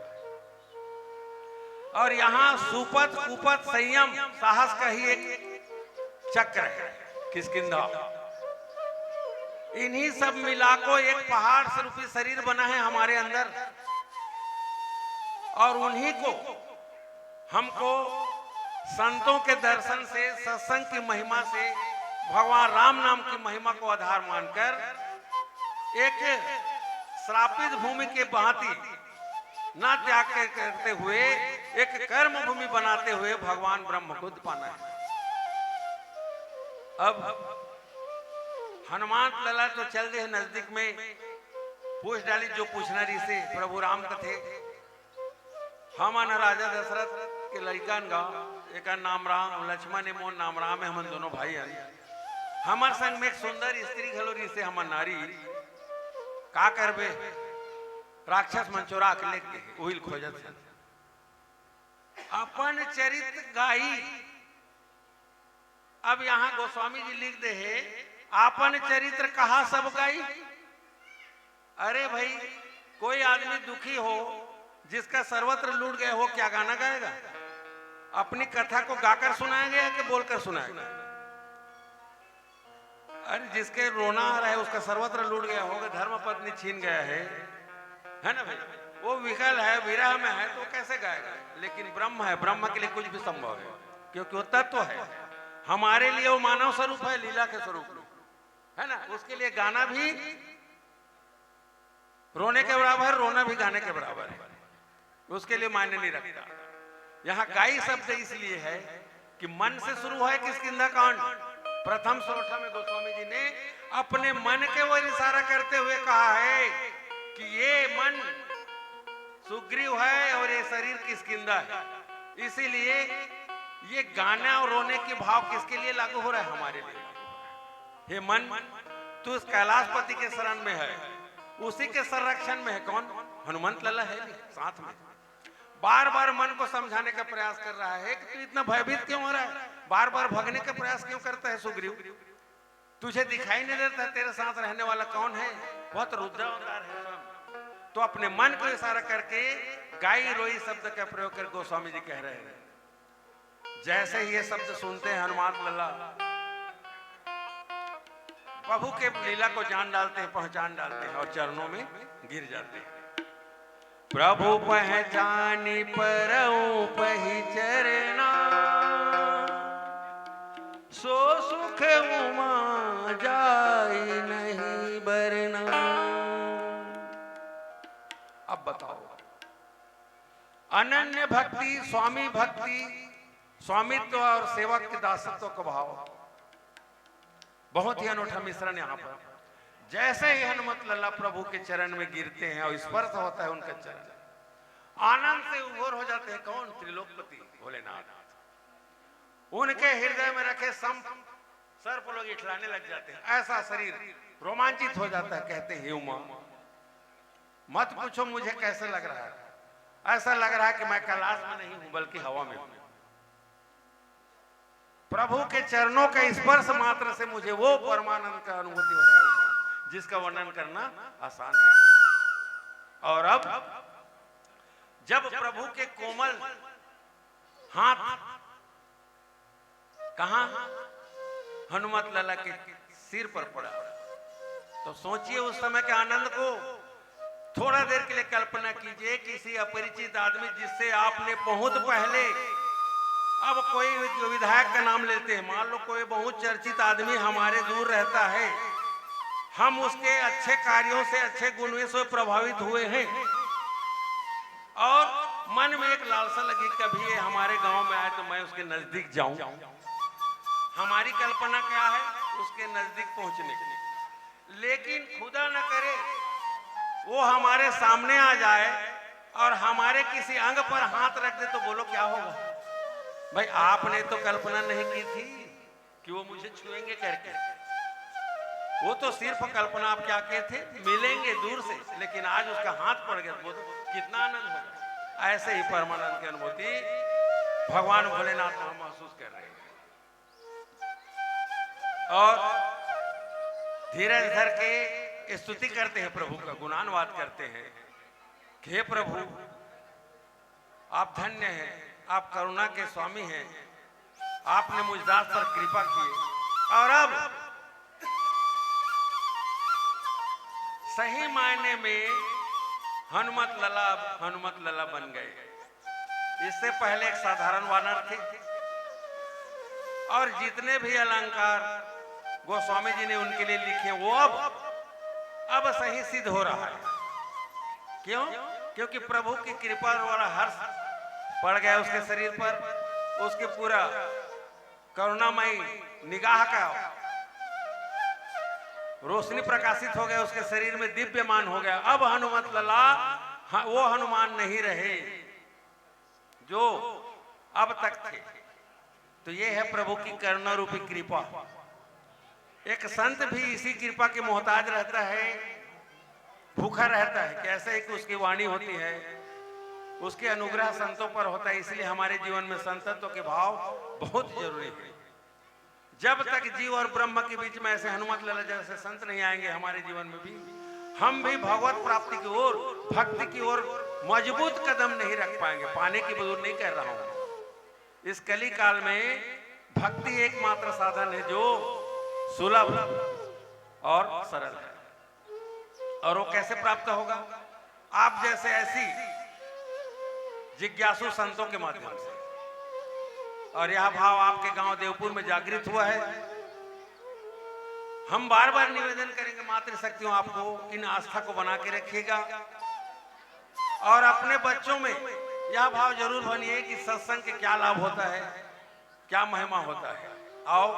और यहाँ सुपथ, कुपथ, संयम, साहस का ही एक चक्र है, किष्किंधा। इन्हीं सब मिला को एक पहाड़ स्वरूपी शरीर बना है हमारे अंदर, और उन्हीं को हमको संतों के दर्शन से, सत्संग की महिमा से, भगवान राम नाम की महिमा को आधार मानकर एक श्रापित भूमि के भांति ना त्याग के करते हुए एक कर्म भूमि बनाते हुए भगवान ब्रह्म को पाना है। अब हनुमान लला तो चल दे नजदीक में, पूछ डाली जो पूछना रही से प्रभु राम कथे। हमन ह राजा दशरथ के लइकन गा, एकर नाम राम, लक्ष्मण ए मोर नाम राम हे, हमन दोनों भाई हन। हमर संग में एक सुंदर स्त्री घलो रिहिसे, हमर नारी। का करबे, राक्षस मन चोरा के लेग गे, उहिल खोजत हन। अपन चरित गाई। अब यहाँ गोस्वामी जी लिख दे हे, आपन चरित्र कहा सब गाई। अरे भाई, कोई आदमी दुखी हो, जिसका सर्वत्र लूट गया, वो क्या गाना गाएगा? अपनी कथा को गाकर सुनाया गया कि बोलकर सुनाया गया? अरे, जिसके रोना आ रहा है, उसका सर्वत्र लूट गया होगा, धर्म पत्नी छीन गया है, है ना भाई? वो विकल है, विरह में है, तो कैसे गाएगा? लेकिन ब्रह्म है, ब्रह्म के लिए कुछ भी संभव है, क्योंकि वो तत्व है। हमारे लिए वो मानव स्वरूप है, लीला के स्वरूप में, है ना? उसके लिए गाना भी रोने के बराबर, रोना भी गाने के बराबर है, उसके लिए मायने नहीं रखता। यहाँ गाई शब्द इसलिए है कि मन से शुरू है किष्किंधा कांड। प्रथम सोरठा में गोस्वामी जी ने अपने मन के ओर इशारा करते हुए कहा है कि ये मन सुग्रीव है और ये शरीर किष्किंधा है, इसीलिए ये गाना और रोने के भाव किसके लिए लागू हो रहा है? हमारे लिए। हे मन, तू उस कैलाशपति के शरण में है, उसी के संरक्षण में है। कौन? हनुमंत लला है भी साथ में। बार बार मन को समझाने का प्रयास कर रहा है कि तू इतना भयभीत क्यों हो रहा है, बार बार भागने का प्रयास क्यों करता है सुग्रीव? तुझे दिखाई नहीं देता तेरे साथ रहने वाला कौन है? बहुत रुद्रावतार है स्वयं। तो अपने मन को इशारा करके गाई रोई शब्द का प्रयोग कर गोस्वामी जी कह रहे हैं। जैसे ही ये शब्द सुनते हैं हनुमान लला, प्रभु के लीला को जान डालते हैं, पहचान डालते हैं और चरणों में गिर जाते हैं। प्रभु पहचानी परऊ पही चरना, सो सुख उमा जाई नहीं बरना। अब बताओ, अनन्य भक्ति, स्वामी भक्ति, स्वामित्व और सेवक के दासत्व का भाव, बहुत ही अनूठा मिश्रण यहाँ पर। जैसे ही हनुमत लला प्रभु के चरण में गिरते हैं और स्पर्श होता है उनका चरण, आनंद से विभोर हो जाते हैं। कौन? त्रिलोकपति भोलेनाथ। उनके हृदय में रखे संप सर्प लोग इठलाने लग जाते हैं। ऐसा शरीर रोमांचित हो जाता है। कहते हैं, "हे उमा, मत पूछो मुझे कैसे लग रहा है, ऐसा लग रहा है कि मैं कैलाश में नहीं हूं बल्कि हवा में हूं।" प्रभु के चरणों के स्पर्श मात्र से मुझे वो परमानंद का अनुभूति हो रहा है जिसका वर्णन करना आसान नहीं। और अब जब प्रभु के कोमल हाथ कहां? हनुमत लाला के सिर पर पड़ा। तो सोचिए उस समय के आनंद को। थोड़ा देर के लिए कल्पना कीजिए, किसी अपरिचित आदमी जिससे आपने बहुत पहले, अब कोई विधायक का नाम लेते हैं, मान लो कोई बहुत चर्चित आदमी हमारे दूर रहता है, हम उसके अच्छे कार्यों से, अच्छे गुणों से प्रभावित हुए हैं और मन में एक लालसा लगी, कभी ये हमारे गांव में आए तो मैं उसके नजदीक जाऊं। हमारी कल्पना क्या है? उसके नजदीक पहुंचने की। लेकिन खुदा न करे वो हमारे सामने आ जाए और हमारे किसी अंग पर हाथ रख दे तो बोलो क्या होगा? भाई, आपने तो कल्पना नहीं की थी कि वो मुझे छुएंगे करके। वो तो सिर्फ कल्पना आप क्या किए थे, मिलेंगे दूर से, लेकिन आज उसका हाथ पड़ गया, वो तो कितना आनंद होगा। ऐसे ही परमानंद की अनुभूति भगवान भोलेनाथ को हम महसूस कर रहे हैं। और धीरज धर के स्तुति करते हैं, प्रभु का गुणानुवाद करते हैं कि हे प्रभु, आप धन्य हैं, आप करुणा के स्वामी हैं, आपने मुझ दास पर कृपा की। और अब सही मायने में हनुमत लला, अब हनुमत लला बन गए। इससे पहले एक साधारण वानर थे और जितने भी अलंकार गोस्वामी जी ने उनके लिए लिखे, वो अब, अब सही सिद्ध हो रहा है। क्यों? क्योंकि प्रभु की कृपा और हर्ष पड़ गया उसके शरीर पर, उसके पूरा करुणामयी निगाह का रोशनी प्रकाशित हो गया, उसके शरीर में दिव्यमान हो गया। अब हनुमत लला, हाँ, वो हनुमान नहीं रहे जो अब तक थे। तो ये है प्रभु की करुणा रूपी कृपा। एक संत भी इसी कृपा के मोहताज रहता है, भूखा रहता है। कैसे कि उसकी वाणी होती है, उसके अनुग्रह संतों पर होता है, इसलिए हमारे जीवन में संतत्व के भाव बहुत जरूरी है। जब तक जीव और ब्रह्म के बीच में ऐसे हनुमत लाला जैसे संत नहीं आएंगे हमारे जीवन में भी, हम भी भगवत प्राप्ति की ओर, भक्ति की ओर मजबूत कदम नहीं रख पाएंगे। पाने की बदूर नहीं कर रहा हूं। इस कली काल में भक्ति एकमात्र साधन है जो सुलभ और सरल है। और वो कैसे प्राप्त होगा? आप जैसे ऐसी जिज्ञासु संतों के माध्यम से। और यह भाव आपके गांव देवपुर में जागृत हुआ है। हम बार बार निवेदन करेंगे मातृशक्तियों, आपको इन आस्था को बना के रखिएगा और अपने बच्चों में यह भाव जरूर भनिए कि सत्संग के क्या लाभ होता है, क्या महिमा होता है। आओ,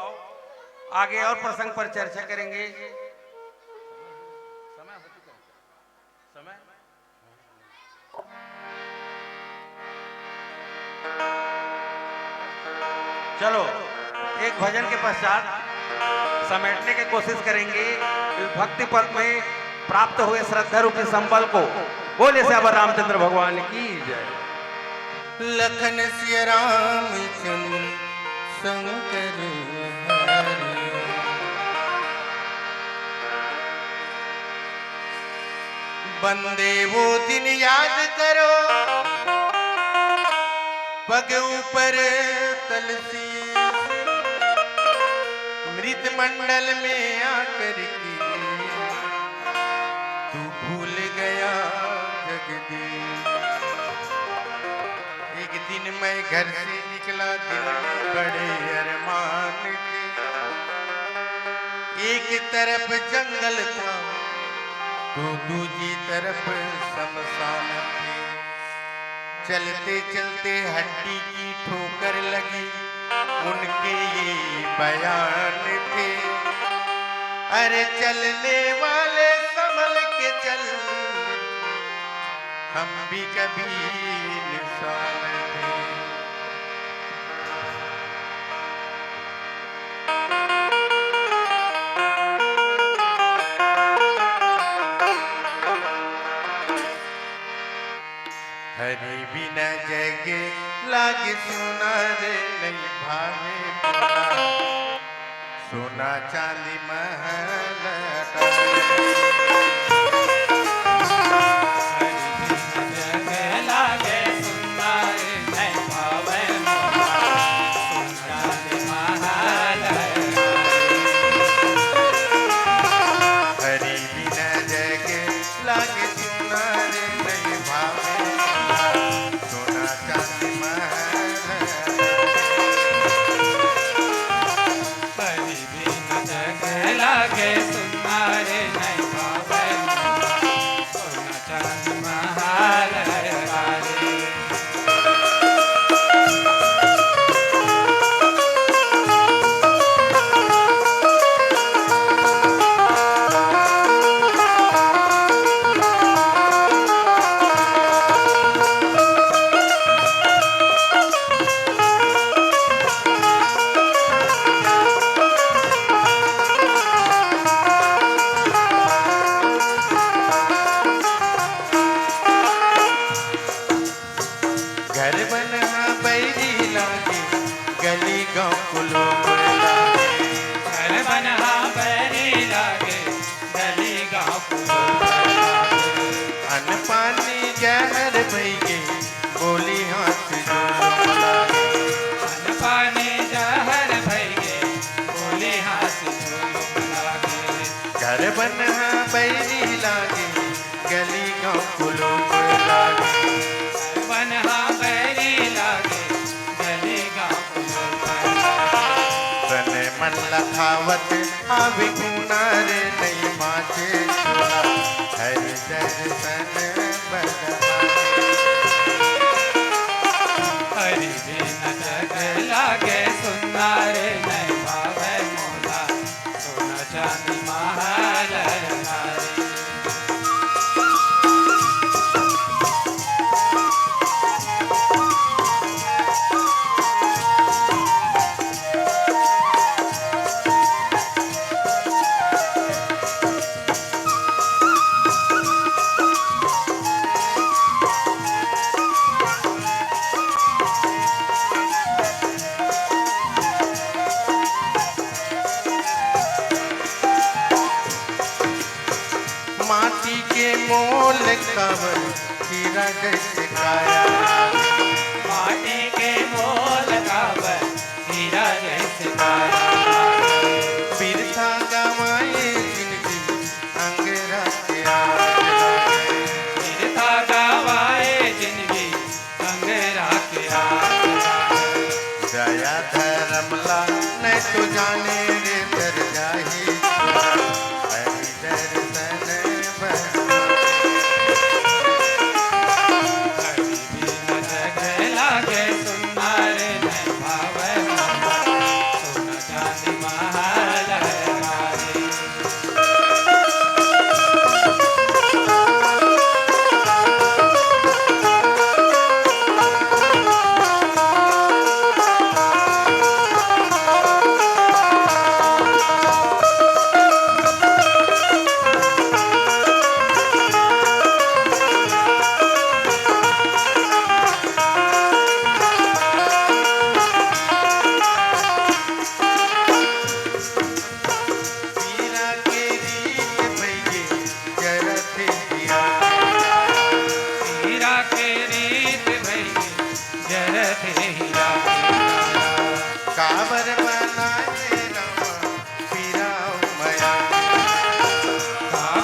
आगे और प्रसंग पर चर्चा करेंगे। समय हो चुका है। समय। चलो, एक भजन के पश्चात समेटने की कोशिश करेंगे। इस भक्ति पथ में प्राप्त हुए श्रद्धा रूपी संबल को। बोले सियावर रामचंद्र भगवान की जय। लखन सिया रामचंद्र शंकर हरे। बंदे वो दिन याद करो, पग ऊपर तुलसी, मृत मंडल में आकर के तू भूल गया जगदीश। एक दिन मैं घर से निकला, दिल में बड़े अरमान थे। एक तरफ जंगल था तो दूजी तरफ शमशान थे। चलते चलते हड्डी की ठोकर लगी, उनके ये बयान थे। अरे चलने वाले संभल के चल, हम भी कभी इंसान थे। हरि बिना जग लागे सुना रे, नहीं भावे मोला सोना चांदी महल अटारी। हरि बिना जग लागे सुना रे, नहीं भावे मोला सोना चांदी महल अटारी। हरि बिना जग लागे सुना रे, नहीं भावे मोला सोना चांदी महल। हरि बिना जग लागे सुना रे, नहीं भावे मोला सोना चांदी महल अटारी। घर बनहा बैरी लागे, गली गांव कुलोबर लागे। घर बनहा बैरी लागे, गली गांव कुलोबर लागे। अन्न पानी जहर भइगे, बोली हाथ जोलोबर लागे। अन्न पानी जहर भइगे, बोली हाथ जोलोबर लागे। घर बनहा बैरी लागे, गली गांव कुलोबर लागे। बनहा बैरी लागे, गली गांव कुलोबर लागे। तने मन लखावत आवे गुना रे, नहीं बाँचे चोला, हरि दर्शन बल भावे। हरि बिन जग लागे सुना रे, नहीं भावे मोला सोना चांदी महल अटारी। माटी के मोल काबर, हीरा जैसे काया। माटी के मोल काबर, हीरा जैसे काया। बिरथा गंवाए जिनगी, अंगरा के आग लागे। बिरथा गंवाए जिनगी, अंगरा के आग लागे। दया धरम ला नहीं तो जाने रे, तर जाही हरि दर्शन बल। हरि बिन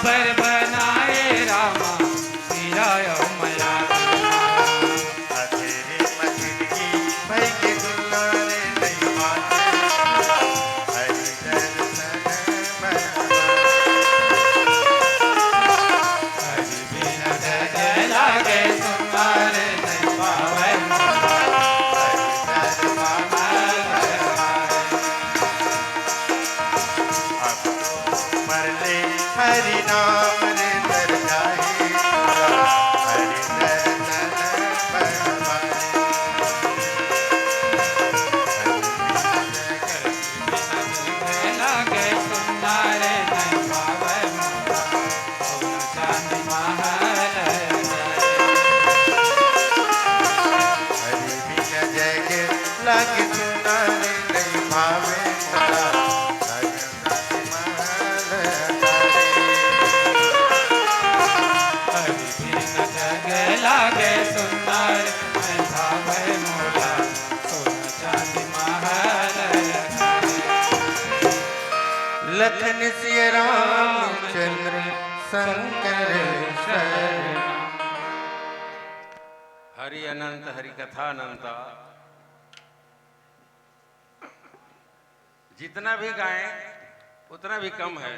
पर बनाए रामा, सिरायो मया। अधेरे म जिनगी भई के सुन्ना रे नइ बाटे। हरि दर्शन बरबाए। हरि बिन जग लागे सुन्ना रे नइ पावे मोला। हरि दर्शन बरबाए। अब तो मरले हरि नाम रे तर जाही, हरि दर्शन बरबाए। लागे सुन्ना रे नइ पावे मोला, सोना चांदी महल। हरि बिन जग लागे सुन्ना रे नइ पावे मोला, सोना चांदी महल। हरि बिन जग लागे सुन्ना रे नइ पावे मोला, सोना चांदी महल। लखन सिया रामचंद्र शंकर शरण। हरि अनंत, हरि कथा अनंता। जितना भी गाएं, उतना भी कम है।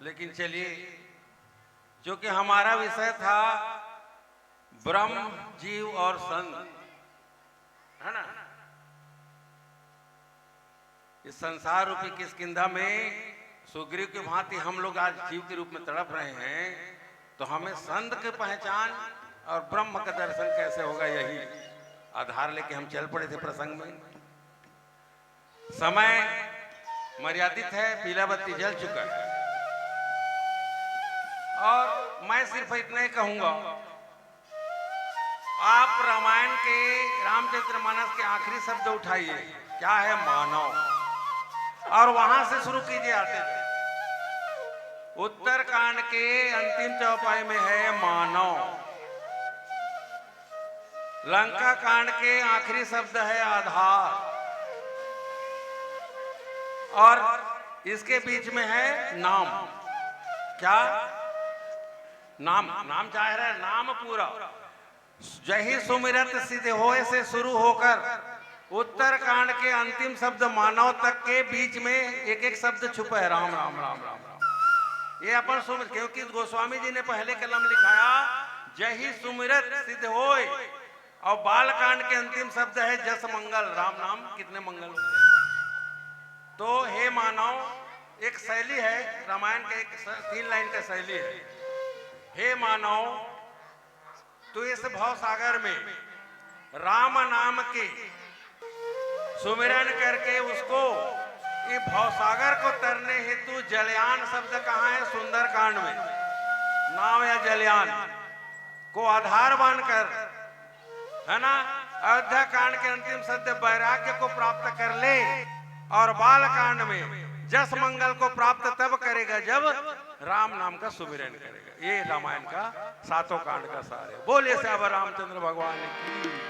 लेकिन चलिए, जो कि हमारा विषय था ब्रह्म, जीव और संत, है ना? इस संसार रूपी किष्किंधा में सुग्रीव की भांति हम लोग आज जीव के रूप में तड़प रहे हैं, तो हमें संत की पहचान और ब्रह्म का दर्शन कैसे होगा, यही आधार लेके हम चल पड़े थे प्रसंग में। समय मर्यादित है, पीला बत्ती जल चुका है और मैं सिर्फ इतना ही कहूंगा, आप रामायण के, रामचरितमानस के आखिरी शब्द उठाइए, क्या है? मानव। और वहां से शुरू कीजिए आते थे। उत्तरकांड के अंतिम चौपाई में है मानव। लंका कांड के आखिरी शब्द है आधार, और इसके बीच में है नाम। क्या? नाम। नाम जाहिर है, नाम पूरा। जही सुमिरत सिद्ध होय से शुरू होकर उत्तरकांड के अंतिम शब्द मानव तक के बीच में एक एक शब्द छुपा है, राम, राम, राम, राम, राम। ये अपन समझ, क्योंकि गोस्वामी जी ने पहले कलम लिखाया, जही सुमिरत सिद्ध होय, और बालकांड के अंतिम शब्द है जस मंगल, राम नाम कितने मंगल होते हैं। तो हे मानव, एक शैली है रामायण के, एक स-, तीन लाइन का शैली है। हे मानव, तू इस भवसागर में राम नाम के सुमिरन करके उसको, ये भवसागर को तरने हेतु जलयान शब्द कहाँ है? सुंदरकांड में। नाव या जलयान को आधार मानकर, है ना, अयोध्या कांड के अंतिम शब्द वैराग्य को प्राप्त कर ले, और बाल कांड में जस मंगल को प्राप्त तब करेगा जब राम नाम का सुमिरन करेगा। ये रामायण का सातों कांड का सार है। बोलिए सियावर रामचंद्र भगवान की।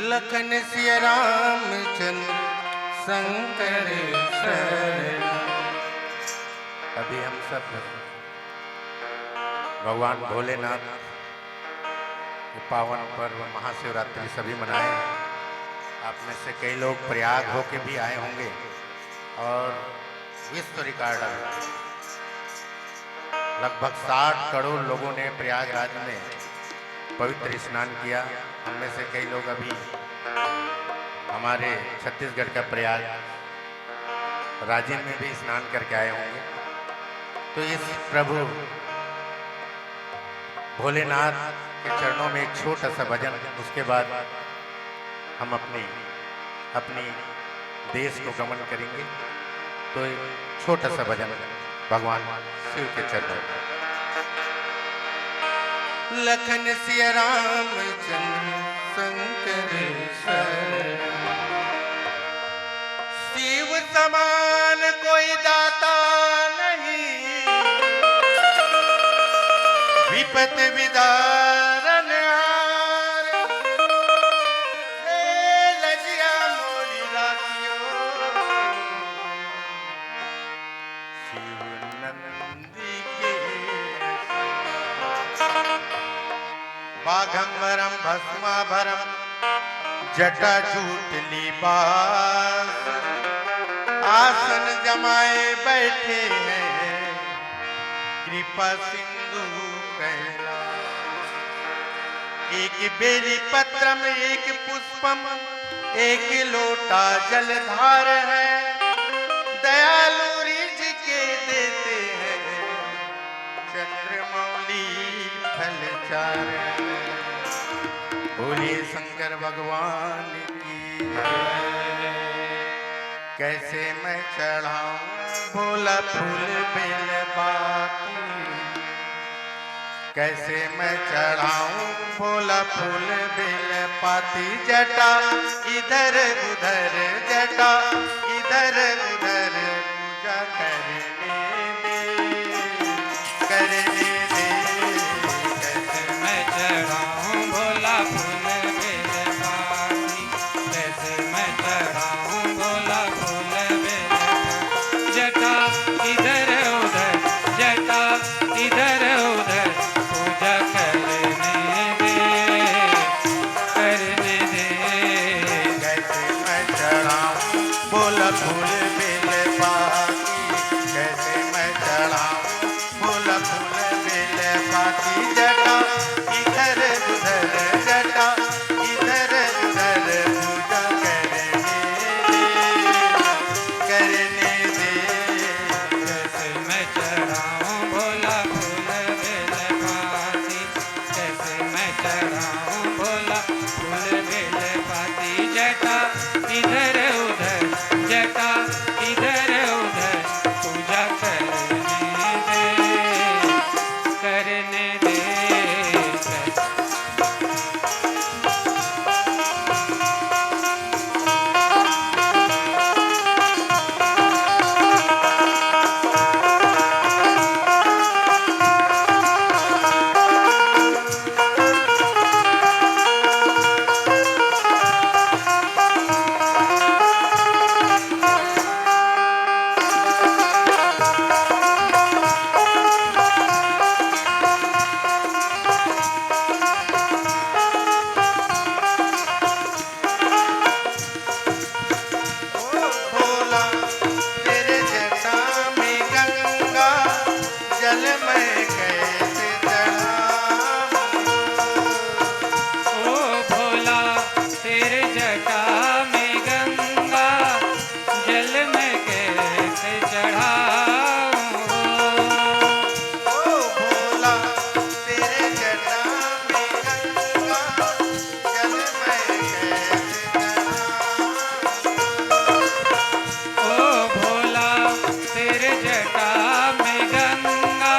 लखन सिया रामचंद्र शंकर शरण। अभी हम सब भगवान भोलेनाथ के पावन पर्व महाशिवरात्रि सभी मनाए। आप में से कई लोग प्रयाग होके भी आए होंगे और विश्व रिकॉर्ड अभी लगभग साठ करोड़ लोगों ने प्रयागराज में पवित्र स्नान किया। हम में से कई लोग अभी हमारे छत्तीसगढ़ का प्रयाग राजिम में भी स्नान करके आए होंगे। तो इस प्रभु भोलेनाथ के चरणों में एक छोटा सा भजन, उसके बाद हम अपनी, अपनी देश को गमन करेंगे। तो एक छोटा सा भजन भगवान शिव के चरणों में। लखन सिया रामचंद्र शंकर शरण। शिव समान कोई दाता नहीं, विपत विदारन हार। हे लजिया मोरी राखियो। नंदी के बाघंबरम भस्माभरम जटा जूट लिबास, आसन जमाए बैठे हैं कृपा सिंधु कैलाश। एक बेली पत्रम एक पुष्पम एक लोटा जलधार है, दयालु ऋषि के देते हैं चंद्रमौली फल चार। बोलिए शंकर भगवान की जय। कैसे मैं चढ़ाऊं भोला फूल बेल पाती, कैसे मैं चढ़ाऊं भोला फूल बेल पाती, जटा इधर उधर, जटा इधर उधर पूजा करने दे, करने दे। कैसे मैं चढ़ाऊं भोला फूल बेल पाती, कैसे मैं चढ़ाऊं भोला फूल बेल पाती, जटा इधर उधर, जटा इधर उधर पूजा करने दे, करने दे। कैसे मैं चढ़ाऊं भोला फूल बेल पाती, कैसे मैं चढ़ाऊं भोला फूल बेल पाती, जटा इधर उधर, जटा इधर उधर पूजा करने दे, करने दे। कैसे मैं चढ़ाऊं भोला फूल बेल पाती, कैसे मैं चढ़ाऊं भोला फूल बेल पाती, जटा इधर उधर, जटा इधर उधर पूजा करने दे, करने दे। ओ भोला, तेरे जटा में गंगा, जल मैं कैसे चढ़ाऊं? ओ भोला, तेरे जटा में गंगा, जल मैं कैसे चढ़ाऊं? ओ भोला, तेरे जटा में गंगा, जल मैं कैसे चढ़ाऊं? ओ भोला, तेरे जटा में गंगा,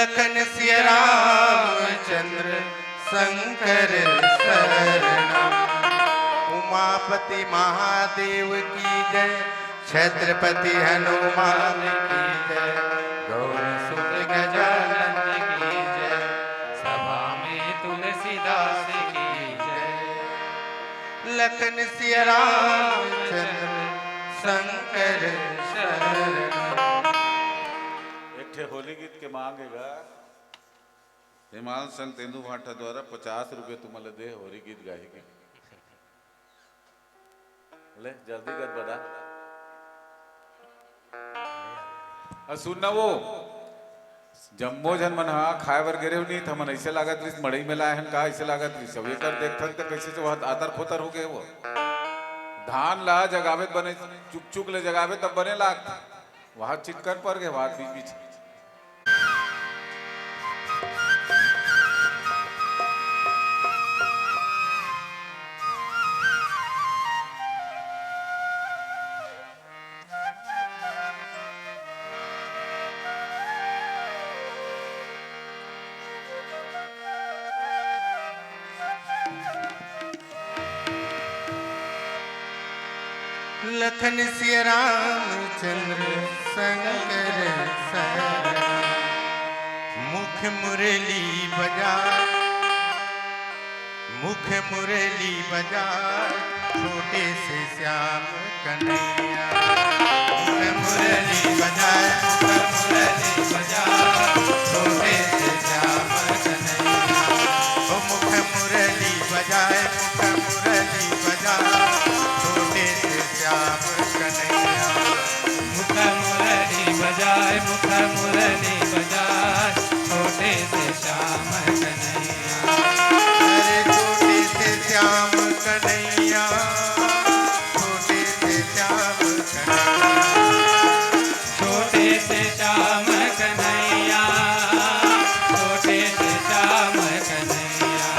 लखन सिया रामचंद्र शंकर शरणम। उमापति महादेव की जय, छत्रपति हनुमान की जय, गौर सुत गजानन की जय, सभा में तुलसीदास की जय। लखन सिया रामचंद्र शंकर शरणम। एक ठे होली गीत के मांग हे गा। हिमाल संग तेंदू भाटा द्वारा पचास रुपये तुमन ल दे, होरी गीत गाही के। ले, जल्दी कर बता। अ, सुन ना वो, जम्मो झन मन हा खाए बर गे रहे नहीं, त हमन ऐसे लागत रहिस, मड़ई में लाए हन का, ऐसे लागत रहिस। अब एकर देखथन त कैसे से वहाँ आतर खोतर हो गए वो। धान ला जगावे त बने, चुक चुक ले जगावे तब बने लागथे। वहाँ चिक्कन पर गए, वहाँ बीच बीच। लखन सिया रामचंद्र शंकर शरण। मुख मुरली बजा, मुख मुरली बजा, छोटे से श्याम कन्हैया। मुख मुरली बजाए, मुख मुरली बजा, छोटे से श्याम कन्हैया। ओ मुख मुरली बजाए, मुख मुरली बजा, छोटे से श्याम कन्हैया। मुख मुरली बजाए, मुख मुरली बजाए, छोटे से श्याम कन्हैया। अरे छोटे से श्याम कन्हैया, छोटे से श्याम कन्हैया। छोटे से श्याम कन्हैया, छोटे से श्याम कन्हैया।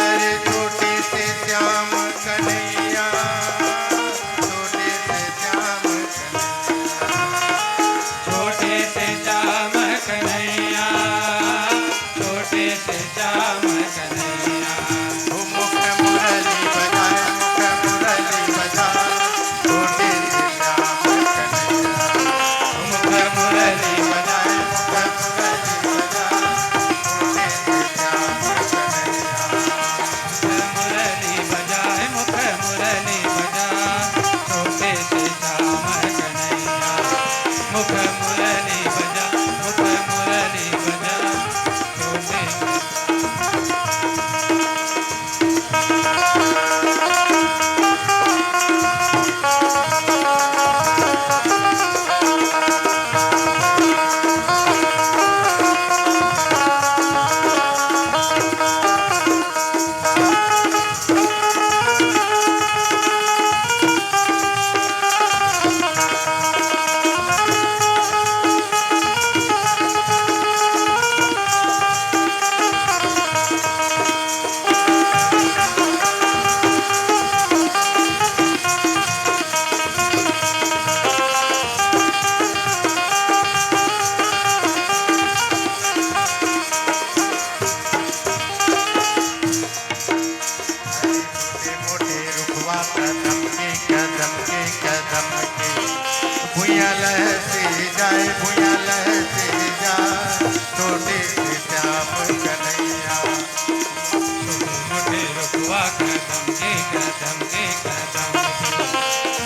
अरे छोटे से श्याम कन्हैया, छोटे से श्याम कन्हैया। छोटे से श्याम कन्हैया, छोटे से श्याम कन्हैया। ओ मुख मुरली बजाए, मुख मुरली बजा, छोटे से श्याम कन्हैया। ओ मुख मुरली बजाए, मुख मुरली बजा, छोटे से श्याम कन्हैया। मुख मुरली बजाए, मुख मुरली बजा, छोटे से श्याम कन्हैया। मुख मुरली बजा, मुख मुरली बजा, छोटे से छोटे मोटे रुखवा कदम के, कदम के, कदम के। भुइयां लहसे जाए, भुइयां लहसे जाए, छोटे से श्याम कन्हैया। छोटे मोटे रुखवा कदम के, कदम के, कदम के।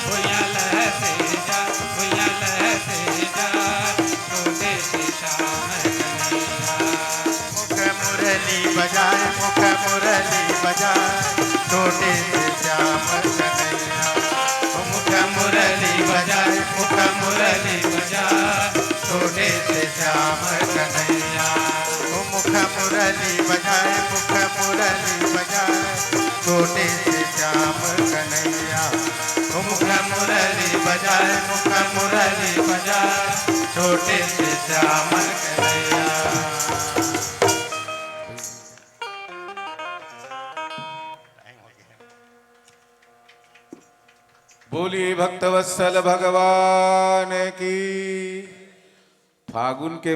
भुइयां लहसे जाए, भुइयां लहसे जाए, छोटे से श्याम कन्हैया। मुख मुरली बजाए, मुख मुरली बजाए, छोटे से श्याम कन्हैया। ओ मुख मुरली बजाए, मुख मुरली बजाए, छोटे से श्याम कन्हैया। ओ मुख मुरली बजाए, मुख मुरली बजाए, छोटे से श्याम कन्हैया। ओ मुख मुरली बजाए, मुख मुरली बजाए, छोटे से श्याम कन्हैया। बोलिए भक्तवत्सल भगवान की। फागुन के